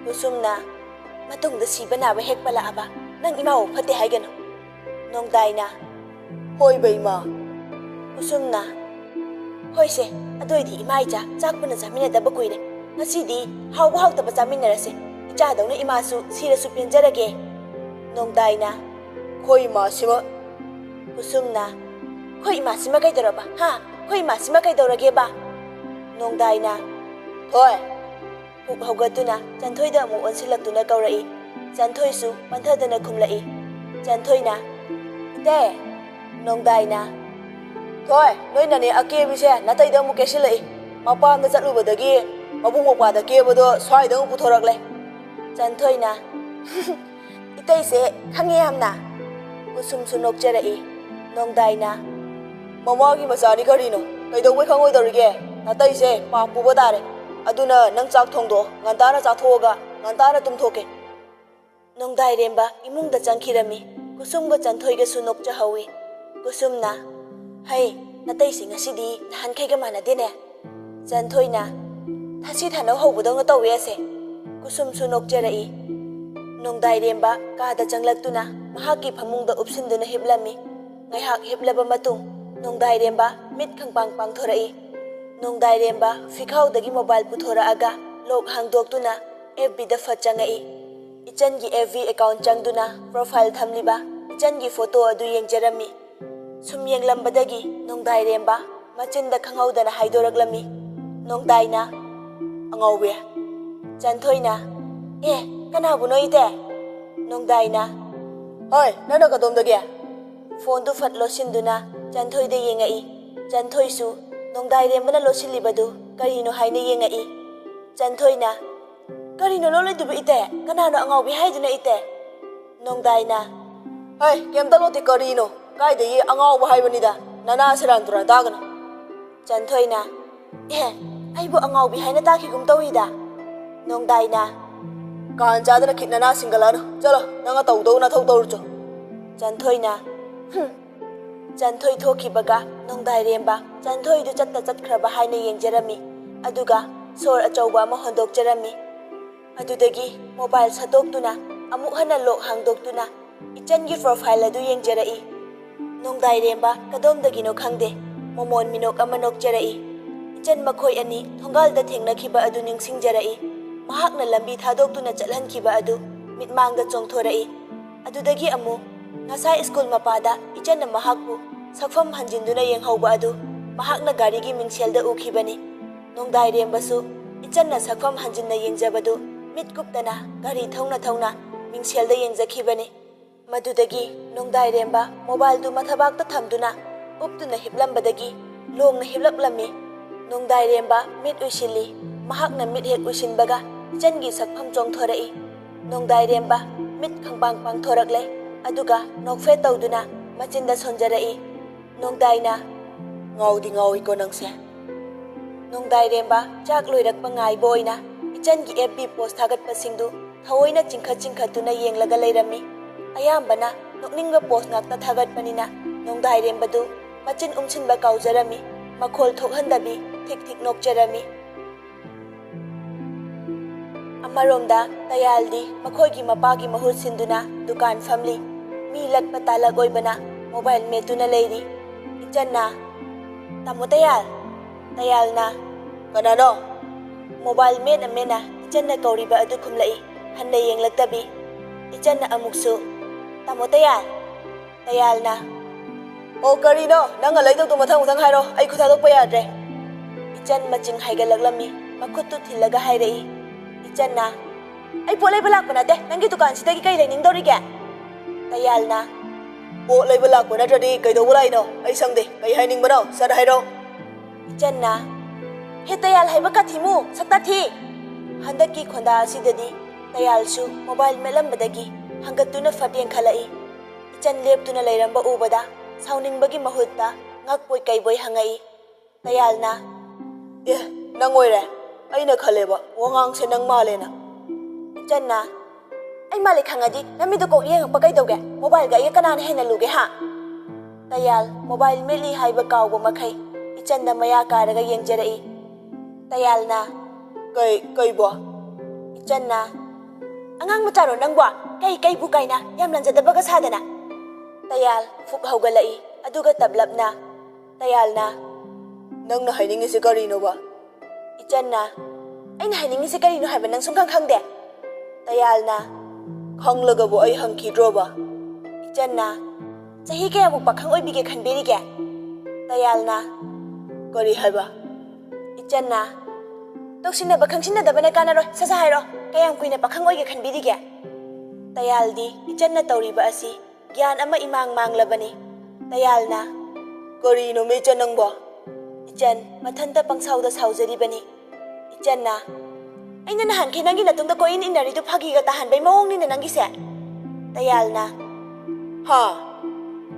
ꯀꯨꯁꯨꯝꯅ, "ꯃꯇꯨꯡꯗ ꯁꯤꯕ ꯅꯥꯕ ꯍꯦꯛ ꯄꯜꯂꯛꯑꯕ ꯅꯪ ꯏꯃꯥꯕꯨ ꯐꯠꯇꯦ ꯍꯥꯏꯒꯅꯨ꯫" ꯅꯣꯡꯗꯥꯏꯅ, "ꯍꯣꯏꯕ ꯏꯃꯥ꯫" ꯀꯨꯁꯨꯝꯅ, "ꯍꯣꯏꯁꯦ, ꯑꯗꯨ ꯑꯣꯏꯗꯤ ꯏꯃꯥ ꯏꯆꯥ ꯆꯥꯛ ꯄꯨꯟꯅ ꯆꯥꯃꯤꯟꯅꯗꯕ ꯀꯨꯏꯔꯦ꯫ ꯉꯁꯤꯗꯤ ꯍꯥꯎꯕ ꯍꯥꯎꯇꯕ ꯆꯥꯃꯤꯟꯅꯔꯁꯦ꯫ ꯏꯆꯥꯗꯧꯅ ꯏꯃꯥꯁꯨ ꯁꯤꯔꯁꯨ ꯄꯦꯟꯖꯔꯒꯦ꯫" ꯅꯣꯡꯗꯥꯏꯅ, "ꯑꯩꯈꯣꯏ ꯏꯃꯥꯁꯤꯃ꯫" ꯀꯨꯁꯨꯝꯅ, "ꯑꯩꯈꯣꯏ ꯏꯃꯥꯁꯤꯃ ꯀꯩꯗꯧꯔꯕ? ꯍꯥ? ꯑꯩꯈꯣꯏ ꯏꯃꯥꯁꯤꯃ ꯀꯩꯗꯧꯔꯒꯦꯕ?" ꯅꯣꯡꯗꯥꯏꯅ, "ꯊꯣꯏ!" ꯄꯨꯛ ꯍꯧꯒꯠꯇꯨꯅ ꯆꯟꯊꯣꯏꯗ ꯑꯃꯨꯛ ꯑꯣꯟꯁꯤꯜꯂꯛꯇꯨꯅ ꯀꯧꯔꯛꯏ꯫ ꯆꯟꯊꯣꯏꯁꯨ ꯄꯟꯊꯗꯅ ꯈꯨꯝꯂꯛꯏ꯫ ꯆꯟꯊꯣꯏꯅ, "ꯏꯇꯩ!" ꯅꯣꯡꯗꯥꯏꯅ, "ꯊꯣꯏ, ꯅꯣꯏ ꯅꯅꯦ ꯑꯀꯦꯕꯤꯁꯦ ꯅꯥꯇꯩꯗ ꯑꯃꯨꯛ ꯀꯦꯁꯤꯜꯂꯛꯏ꯫ ꯃꯄꯥꯝꯗ ꯆꯠꯂꯨꯕꯗꯒꯤ ꯃꯕꯨꯡ ꯃꯧꯄ꯭ꯋꯥꯗ ꯀꯦꯕꯗꯣ ꯁ꯭ꯋꯥꯏꯗ ꯑꯃꯨꯛ ꯄꯨꯊꯣꯔꯛꯂꯦ꯫" ꯆꯟꯊꯣꯏꯅ, "ꯏꯇꯩꯁꯦ ꯈꯪꯉꯦ ꯌꯥꯝꯅ꯫" ꯀꯨꯁꯨꯝꯁꯨ ꯅꯣꯛꯆꯔꯛꯏ꯫ ꯅꯣꯡꯗꯥꯏꯅ, "ꯃꯃꯥꯒꯤ ꯃꯆꯥꯅꯤ ꯀꯔꯤꯅꯣ? ꯀꯩꯗꯧꯕꯩ ꯈꯪꯉꯣꯏꯗꯧꯔꯤꯒꯦ? ꯅꯥꯇꯩꯁꯦ ꯄꯥꯞ ꯄꯨꯕ ꯇꯥꯔꯦ꯫ ꯑꯗꯨꯅ ꯅꯪ ꯆꯥꯛ ꯊꯣꯡꯗꯣꯛꯑꯣ, ꯉꯟꯇꯥꯅ ꯆꯥꯊꯣꯛꯑꯒ ꯉꯟꯇꯥꯅ ꯇꯨꯝꯊꯣꯛꯀꯦ꯫ ꯅꯣꯡꯗꯥꯏꯔꯦꯝꯕ ꯏꯃꯨꯡꯗ ꯆꯪꯈꯤꯔꯝꯃꯤ꯫ ꯀꯨꯁꯨꯝꯒ ꯆꯟꯊꯣꯏꯒꯁꯨ ꯅꯣꯛꯆꯍꯧꯏ꯫ ꯀꯨꯁꯨꯝꯅ, "ꯍꯩ, ꯅꯇꯩꯁꯤ ꯉꯁꯤꯗꯤ ꯅꯍꯥꯟꯈꯩꯒ ꯃꯥꯟꯅꯗꯦꯅꯦ꯫" ꯆꯟꯊꯣꯏꯅ, "ꯊꯥꯁꯤ ꯊꯥꯅꯧ ꯍꯧꯕꯗꯧꯅ ꯇꯧꯋꯦ ꯑꯁꯦ꯫" ꯀꯨꯁꯨꯝꯁꯨ ꯅꯣꯛꯆꯔꯛꯏ꯫ ꯅꯣꯡꯗꯥꯏꯔꯦꯝꯕ ꯀꯥꯗ ꯆꯪꯂꯛꯇꯨꯅ ꯃꯍꯥꯛꯀꯤ ꯐꯃꯨꯡꯗ ꯎꯞꯁꯤꯟꯗꯨꯅ ꯍꯤꯞꯂꯝꯃꯤ꯫ ꯉꯥꯏꯍꯥꯛ ꯍꯤꯞꯂꯕ ꯃꯇꯨꯡ ꯅꯣꯡꯗꯥꯏꯔꯦꯝꯕ ꯃꯤꯠ ꯈꯪꯄꯥꯡ ꯄꯥꯡꯊꯣꯔꯛꯏ꯫ ꯅꯣꯡꯗꯥꯏꯔꯦꯝꯕ ꯐꯤꯈꯥꯎꯗꯒꯤ ꯃꯣꯕꯥꯏꯜ ꯄꯨꯊꯣꯔꯛꯑꯒ ꯂꯣꯛ ꯍꯥꯡꯗꯣꯛꯇꯨꯅ ꯑꯦꯐ ꯕꯤꯗ ꯐꯠ ꯆꯪꯉꯛꯏ꯫ ꯏꯆꯟꯒꯤ ꯑꯦꯐ ꯕꯤ ꯑꯦꯀꯥꯎꯟ ꯆꯪꯗꯨꯅ ꯄ꯭ꯔꯣꯐꯥꯏꯜ ꯊꯝꯂꯤꯕ ꯏꯆꯟꯒꯤ ꯐꯣꯇꯣ ꯑꯗꯨ ꯌꯦꯡꯖꯔꯝꯃꯤ꯫ ꯁꯨꯝ ꯌꯦꯡꯂꯝꯕꯗꯒꯤ ꯅꯣꯡꯗꯥꯏꯔꯦꯝꯕ ꯃꯆꯤꯟꯗ ꯈꯪꯍꯧꯗꯅ ꯍꯥꯏꯗꯣꯔꯛꯂꯝꯃꯤ꯫ ꯅꯣꯡꯗꯥꯏꯅ, "ꯑꯉꯥꯎꯕꯤ꯫" ꯆꯟꯊꯣꯏꯅ, "ꯑꯦ, ꯀꯅꯥꯕꯨꯅꯣ ꯏꯇꯦ?" ꯅꯣꯡꯗꯥꯏꯅ, "ꯍꯣꯏ, ꯅꯪꯅ ꯀꯗꯣꯝꯗꯒꯤ?" ꯐꯣꯟꯗꯨ ꯐꯠ ꯂꯣꯠꯁꯤꯟꯗꯨꯅ ꯆꯟꯊꯣꯏꯗ ꯌꯦꯡꯉꯛꯏ꯫ ꯆꯟꯊꯣꯏꯁꯨ ꯅꯣꯡꯗꯥꯏꯔꯦꯝꯕꯅ ꯂꯣꯠꯁꯤꯜꯂꯤꯕꯗꯨ ꯀꯔꯤꯅꯣ ꯍꯥꯏꯅ ꯌꯦꯡꯉꯛꯏ꯫ ꯆꯟꯊꯣꯏꯅ, "ꯀꯔꯤꯅꯣ ꯂꯣꯠꯂꯣꯏꯗꯨꯕꯨ ꯏꯇꯦ? ꯀꯅꯥꯅꯣ ꯑꯉꯥꯎꯕꯤ ꯍꯥꯏꯗꯨꯅ ꯏꯇꯦ?" ꯅꯣꯡꯗꯥꯏꯅ, "ꯍꯩ, ꯀꯩꯝꯇ ꯂꯣꯠꯇꯦ, ꯀꯔꯤꯅꯣ? ꯀꯥꯏꯗꯒꯤ ꯑꯉꯥꯎꯕ ꯍꯥꯏꯕꯅꯤꯗ, ꯅꯅꯥ ꯁꯦꯔꯥꯟ ꯇꯨꯔꯥꯟ ꯇꯥꯒꯅꯨ꯫" ꯆꯟꯊꯣꯏꯅ, "ꯑꯦ, ꯑꯩꯕꯨ ꯑꯉꯥꯎꯕꯤ ꯍꯥꯏꯅ ꯇꯥꯈꯤꯒꯨꯝ ꯇꯧꯏꯗ꯫" ꯅꯣꯡꯗꯥꯏꯅ, "ꯀꯥꯟ ꯆꯥꯗꯅ ꯈꯤꯠ ꯅꯅꯥ ꯁꯤꯡꯒꯠꯂꯛꯑꯅꯨ꯫ ꯆꯠꯂꯣ, ꯅꯪꯅ ꯇꯧꯗꯧ ꯅꯊꯧ ꯇꯧꯔꯨꯆꯣ꯫" ꯆꯟꯊꯣꯏꯅ, "ꯍꯨꯝ꯫" ꯆꯟꯊꯣꯏ ꯊꯣꯛꯈꯤꯕꯒ ꯅꯣꯡꯗꯥꯏꯔꯦꯝꯕ ꯆꯟꯊꯣꯏꯗꯨ ꯆꯠꯇ ꯆꯠꯈ꯭ꯔꯕ ꯍꯥꯏꯅ ꯌꯦꯡꯖꯔꯝꯃꯤ꯫ ꯑꯗꯨꯒ ꯁꯣꯔ ꯑꯆꯧꯕ ꯑꯃ ꯍꯣꯟꯗꯣꯛꯆꯔꯝꯃꯤ꯫ ꯑꯗꯨꯗꯒꯤ ꯃꯣꯕꯥꯏꯜ ꯁꯠꯇꯣꯛꯇꯨꯅ ꯑꯃꯨꯛ ꯍꯟꯅ ꯂꯣꯛ ꯍꯥꯡꯗꯣꯛꯇꯨꯅ ꯏꯆꯟꯒꯤ ꯄ꯭ꯔꯣꯐꯥꯏꯜ ꯑꯗꯨ ꯌꯦꯡꯖꯔꯛꯏ꯫ ꯅꯣꯡꯗꯥꯏꯔꯦꯝꯕ ꯀꯗꯣꯝꯗꯒꯤꯅꯣ ꯈꯪꯗꯦ, ꯃꯃꯣꯟ ꯃꯤꯅꯣꯛ ꯑꯃ ꯅꯣꯛꯆꯔꯛꯏ꯫ ꯏꯆꯟ ꯃꯈꯣꯏ ꯑꯅꯤ ꯊꯣꯡꯒꯥꯜꯗ ꯊꯦꯡꯅꯈꯤꯕ ꯑꯗꯨ ꯅꯤꯡꯁꯤꯡꯖꯔꯛꯏ꯫ ꯃꯍꯥꯛꯅ ꯂꯝꯕꯤ ꯊꯥꯗꯣꯛꯇꯨꯅ ꯆꯠꯍꯟꯈꯤꯕ ꯑꯗꯨ ꯃꯤꯠꯃꯥꯡꯗ ꯆꯣꯡꯊꯣꯔꯛꯏ꯫ ꯑꯗꯨꯗꯒꯤ ꯑꯃꯨꯛ ꯉꯁꯥꯏ ꯁ꯭ꯀꯨꯜ ꯃꯄꯥꯗ ꯏꯆꯟꯅ ꯃꯍꯥꯛꯄꯨ ꯁꯛꯐꯝ ꯍꯟꯖꯤꯟꯗꯨꯅ ꯌꯦꯡꯍꯧꯕ ꯑꯗꯨ ꯃꯍꯥꯛꯅ ꯒꯥꯔꯤꯒꯤ ꯃꯤꯡꯁꯦꯜꯗ ꯎꯈꯤꯕꯅꯤ꯫ ꯅꯣꯡꯗꯥꯏꯔꯦꯝꯕꯁꯨ ꯏꯆꯟꯅ ꯁꯛꯐꯝ ꯍꯟꯖꯤꯟꯅ ꯌꯦꯡꯖꯕꯗꯨ ꯃꯤꯠ ꯀꯨꯞꯇꯅ ꯒꯥꯔꯤ ꯊꯧꯅ ꯊꯧꯅ ꯃꯤꯡꯁꯦꯜꯗ ꯌꯦꯡꯖꯈꯤꯕꯅꯤ꯫ ꯃꯗꯨꯗꯒꯤ ꯅꯣꯡꯗꯥꯏꯔꯦꯝꯕ ꯃꯣꯕꯥꯏꯜꯗꯨ ꯃꯊꯕꯥꯛꯇ ꯊꯝꯗꯨꯅ ꯎꯞꯇꯨꯅ ꯍꯤꯞꯂꯝꯕꯗꯒꯤ ꯂꯣꯡꯅ ꯍꯤꯞꯂꯛꯂꯝꯃꯤ꯫ ꯅꯣꯡꯗꯥꯏꯔꯦꯝꯕ ꯃꯤꯠ ꯎꯏꯁꯤꯜꯂꯤ꯫ ꯃꯍꯥꯛꯅ ꯃꯤꯠ ꯍꯦꯛ ꯎꯏꯁꯤꯟꯕꯒ ꯏꯆꯟꯒꯤ ꯁꯛꯐꯝ ꯆꯣꯡꯊꯣꯔꯛꯏ꯫ ꯅꯣꯡꯗꯥꯏꯔꯦꯝꯕ ꯃꯤꯠ ꯈꯪꯄꯥꯡ ꯄꯥꯡꯊꯣꯔꯛꯂꯦ꯫ ꯑꯗꯨꯒ ꯅꯣꯛꯐꯦꯠ ꯇꯧꯗꯨꯅ ꯃꯆꯤꯟꯗ ꯁꯣꯟꯖꯔꯛꯏ꯫ ꯅꯣꯡꯗꯥꯏꯅ, "ꯉꯥꯎꯗꯤ ꯉꯥꯎꯏꯀꯣ ꯅꯪꯁꯦ꯫" ꯅꯣꯡꯗꯥꯏꯔꯦꯝꯕ ꯆꯥꯛ ꯂꯣꯏꯔꯛꯄ ꯉꯥꯏꯕ ꯑꯣꯏꯅ ꯏꯆꯟꯒꯤ F B post ꯊꯥꯒꯠꯄꯁꯤꯡꯗꯨ ꯊꯑꯣꯏꯅ ꯆꯤꯡꯈꯠ ꯆꯤꯡꯈꯠꯇꯨꯅ ꯌꯦꯡꯂꯒ ꯂꯩꯔꯝꯃꯤ꯫ ꯑꯌꯥꯝꯕꯅ ꯅꯣꯛꯅꯤꯡꯕ post ꯉꯥꯛꯇ ꯊꯥꯒꯠꯄꯅꯤꯅ ꯅꯣꯡꯗꯥꯏꯔꯦꯝꯕꯗꯨ ꯃꯆꯤꯟ ꯎꯝꯁꯤꯟꯕ ꯀꯥꯎꯖꯔꯝꯃꯤ꯫ ꯃꯈꯣꯜ ꯊꯣꯛꯍꯟꯗꯕꯤ ꯊꯤꯛ ꯊꯤꯛ ꯅꯣꯛꯆꯔꯝꯃꯤ꯫ ꯑꯃꯔꯣꯝꯗ ꯇꯌꯥꯜꯗꯤ ꯃꯈꯣꯏꯒꯤ ꯃꯄꯥꯒꯤ ꯃꯍꯨꯠ ꯁꯤꯟꯗꯨꯅ ꯗꯨꯀꯥꯟ ꯐꯝꯂꯤ꯫ ꯃꯤ ꯂꯠꯄ ꯇꯥꯂꯛ ꯑꯣꯏꯕꯅ mobile ꯃꯦꯠꯇꯨꯅ ꯂꯩꯔꯤ꯫ ꯏꯆꯟꯅ, "ꯇꯥꯃꯣ ꯇꯌꯥꯜ!" ꯇꯌꯥꯜꯅ, "ꯀꯅꯥꯅꯣ?" Mobile ꯃꯦꯠꯅ ꯃꯦꯠꯅ ꯏꯆꯟꯅ ꯀꯧꯔꯤꯕ ꯑꯗꯨ ꯈꯨꯝꯂꯛꯏ꯫ ꯍꯟꯅ ꯌꯦꯡꯂꯛꯇꯕꯤ꯫ ꯏꯆꯟꯅ ꯑꯃꯨꯛꯁꯨ, "ꯇꯥꯃꯣ ꯇꯌꯥꯜ!" ꯇꯌꯥꯜꯅ, "ꯑꯣ, ꯀꯔꯤꯅꯣ? ꯅꯪ ꯂꯩꯗꯧꯗꯣ ꯃꯊꯪ ꯃꯊꯪ ꯍꯥꯏꯔꯣ, ꯑꯩ ꯈꯨꯠ ꯊꯥꯗꯣꯛꯄ ꯌꯥꯗ꯭ꯔꯦ꯫" ꯏꯆꯟ ꯃꯆꯤꯡ ꯍꯥꯏꯒꯠꯂꯛꯂꯝꯃꯤ꯫ ꯃꯈꯨꯠꯇꯨ ꯊꯤꯜꯂꯒ ꯍꯥꯏꯔꯛꯏ꯫ ꯏꯆꯟꯅ, "ꯑꯩ ꯄꯣꯠ ꯂꯩꯕ ꯂꯥꯛꯄ ꯅꯠꯇꯦ, ꯅꯪꯒꯤ ꯗꯨꯀꯥꯟꯁꯤꯗꯒꯤ ꯀꯩ ꯂꯩꯅꯤꯡꯗꯧꯔꯤꯒꯦ?" ꯇꯌꯥꯜꯅ, "ꯄꯣꯠ ꯂꯩꯕ ꯂꯥꯛꯄ ꯅꯠꯇ꯭ꯔꯗꯤ ꯀꯩꯗꯧꯕ ꯂꯥꯛꯏꯅꯣ? ꯑꯩ ꯁꯪꯗꯦ, ꯀꯩ ꯍꯥꯏꯅꯤꯡꯕꯅꯣ? ꯁꯠ ꯍꯥꯏꯔꯣ꯫" ꯏꯆꯟꯅ, "ꯍꯦ ꯇꯌꯥꯜ ꯍꯥꯏꯕ ꯀꯥꯊꯤꯃꯨ, ꯁꯛꯇꯥ ꯊꯤ!" ꯍꯟꯗꯛꯀꯤ ꯈꯣꯟꯗꯥ ꯑꯁꯤꯗꯗꯤ ꯇꯌꯥꯜꯁꯨ mobile ꯃꯦꯠꯂꯝꯕꯗꯒꯤ ꯍꯪꯒꯠꯇꯨꯅ ꯐꯠ ꯌꯦꯡꯈꯠꯂꯛꯏ꯫ ꯏꯆꯟ ꯂꯦꯞꯇꯨꯅ ꯂꯩꯔꯝꯕ ꯎꯕꯗ ꯁꯥꯎꯅꯤꯡꯕꯒꯤ ꯃꯍꯨꯠꯇ ꯉꯛꯄꯣꯏ ꯀꯩꯕꯣꯏ ꯍꯪꯉꯛꯏ꯫ ꯇꯌꯥꯜꯅ, "ꯑꯦ, ꯅꯪ ꯑꯣꯏꯔꯦ? ꯑꯩꯅ ꯈꯜꯂꯦꯕ ꯋꯥꯉꯥꯡꯁꯦ ꯅꯪ ꯃꯥꯜꯂꯦꯅ꯫" ꯏꯆꯟꯅ, "ꯑꯩ ꯃꯥꯜꯂꯦ ꯈꯪꯉꯗꯤ ꯅꯃꯤꯠꯇꯣ ꯀꯣꯛ ꯌꯦꯡꯉꯛꯄ ꯀꯩꯗꯧꯒꯦ? Mobileꯒ ꯑꯩꯒ ꯀꯅꯥꯅ ꯍꯦꯟꯅ ꯂꯨꯒꯦ ꯍꯥ?" ꯇꯌꯥꯜ mobile ꯃꯦꯠꯂꯤ ꯍꯥꯏꯕ ꯀꯥꯎꯕ ꯃꯈꯩ ꯏꯆꯟꯗ ꯃꯌꯥ ꯀꯥꯔꯒ ꯌꯦꯡꯖꯔꯛꯏ꯫ ꯇꯌꯥꯜꯅ, "ꯀꯩ, ꯀꯩꯕꯣ?" ꯏꯆꯟꯅ, "ꯑꯉꯥꯡ ꯃꯆꯥꯔꯣ ꯅꯪꯕꯣ? ꯀꯩ, ꯀꯩꯕꯨ ꯀꯥꯏꯅ ꯌꯥꯝ ꯂꯟꯖꯗꯕꯒ ꯁꯥꯗꯅ?" ꯇꯌꯥꯜ ꯐꯨꯛ ꯍꯧꯒꯠꯂꯛꯏ, ꯑꯗꯨꯒ ꯇꯞꯂꯞꯅ꯫ ꯇꯌꯥꯜꯅ, "ꯅꯪꯅ ꯍꯥꯏꯅꯤꯡꯉꯤꯁꯦ ꯀꯔꯤꯅꯣꯕ?" ꯏꯆꯟꯅ, "ꯑꯩꯅ ꯍꯥꯏꯅꯤꯡꯉꯤꯁꯦ ꯀꯔꯤꯅꯣ ꯍꯥꯏꯕ ꯅꯪ ꯁꯨꯡꯈꯪ ꯈꯪꯗꯦ?" ꯇꯌꯥꯜꯅ, "ꯈꯪꯂꯒꯕꯨ ꯑꯩ ꯍꯪꯈꯤꯗ꯭ꯔꯣꯕ?" ꯏꯆꯟꯅ, "ꯆꯍꯤ ꯀꯌꯥꯃꯨꯛ ꯄꯥꯈꯪ ꯑꯣꯏꯕꯤꯒꯦ ꯈꯟꯕꯤꯔꯤꯒꯦ?" ꯇꯌꯥꯜꯅ, "ꯀꯔꯤ ꯍꯥꯏꯕ?" ꯏꯆꯟꯅ, "ꯇꯧꯁꯤꯟꯅꯕ ꯈꯪꯁꯤꯟꯅꯗꯕꯅ ꯀꯥꯟꯅꯔꯣꯏ, ꯁꯠ ꯁꯠ ꯍꯥꯏꯔꯣ, ꯀꯌꯥꯝ ꯀꯨꯏꯅ ꯄꯥꯈꯪ ꯑꯣꯏꯒꯦ ꯈꯟꯕꯤꯔꯤꯒꯦ?" ꯇꯌꯥꯜꯗꯤ ꯏꯆꯟꯅ ꯇꯧꯔꯤꯕ ꯑꯁꯤ ꯒ꯭ꯌꯥꯟ ꯑꯃ ꯏꯃꯥꯡ ꯃꯥꯡꯂꯕꯅꯤ꯫ ꯇꯌꯥꯜꯅ, "ꯀꯔꯤꯅꯣ ꯃꯦꯆꯟ ꯅꯪꯕꯣ?" ꯏꯆꯟ ꯃꯊꯟꯇ ꯄꯪꯁꯥꯎꯗ ꯁꯥꯎꯖꯔꯤꯕꯅꯤ꯫ ꯏꯆꯟꯅ, "ꯑꯩꯅ ꯅꯍꯥꯟꯈꯩ ꯅꯪꯒꯤ ꯅꯇꯨꯡꯗ ꯀꯣꯏꯏꯟ ꯏꯟꯅꯔꯤꯗꯨ ꯐꯥꯒꯤꯒ ꯇꯥꯍꯟꯕꯩ ꯃꯑꯣꯡꯅꯤꯅꯦ ꯅꯪꯒꯤꯁꯦ?" ꯇꯌꯥꯜꯅ, "ꯍꯥ?"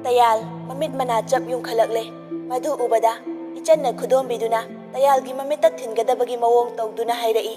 ꯇꯌꯥꯜ ꯃꯃꯤꯠ ꯃꯅꯥ ꯆꯞ ꯌꯨꯡꯈꯠꯂꯛꯂꯦ꯫ ꯃꯗꯨ ꯎꯕꯗ ꯏꯆꯟꯅ ꯈꯨꯗꯣꯝꯕꯤꯗꯨꯅ, ꯇꯌꯥꯜꯒꯤ ꯃꯃꯤꯠꯇ ꯊꯤꯟꯒꯗꯕꯒꯤ ꯃꯑꯣꯡ ꯇꯧꯗꯨꯅ ꯍꯥꯏꯔꯛꯏ꯫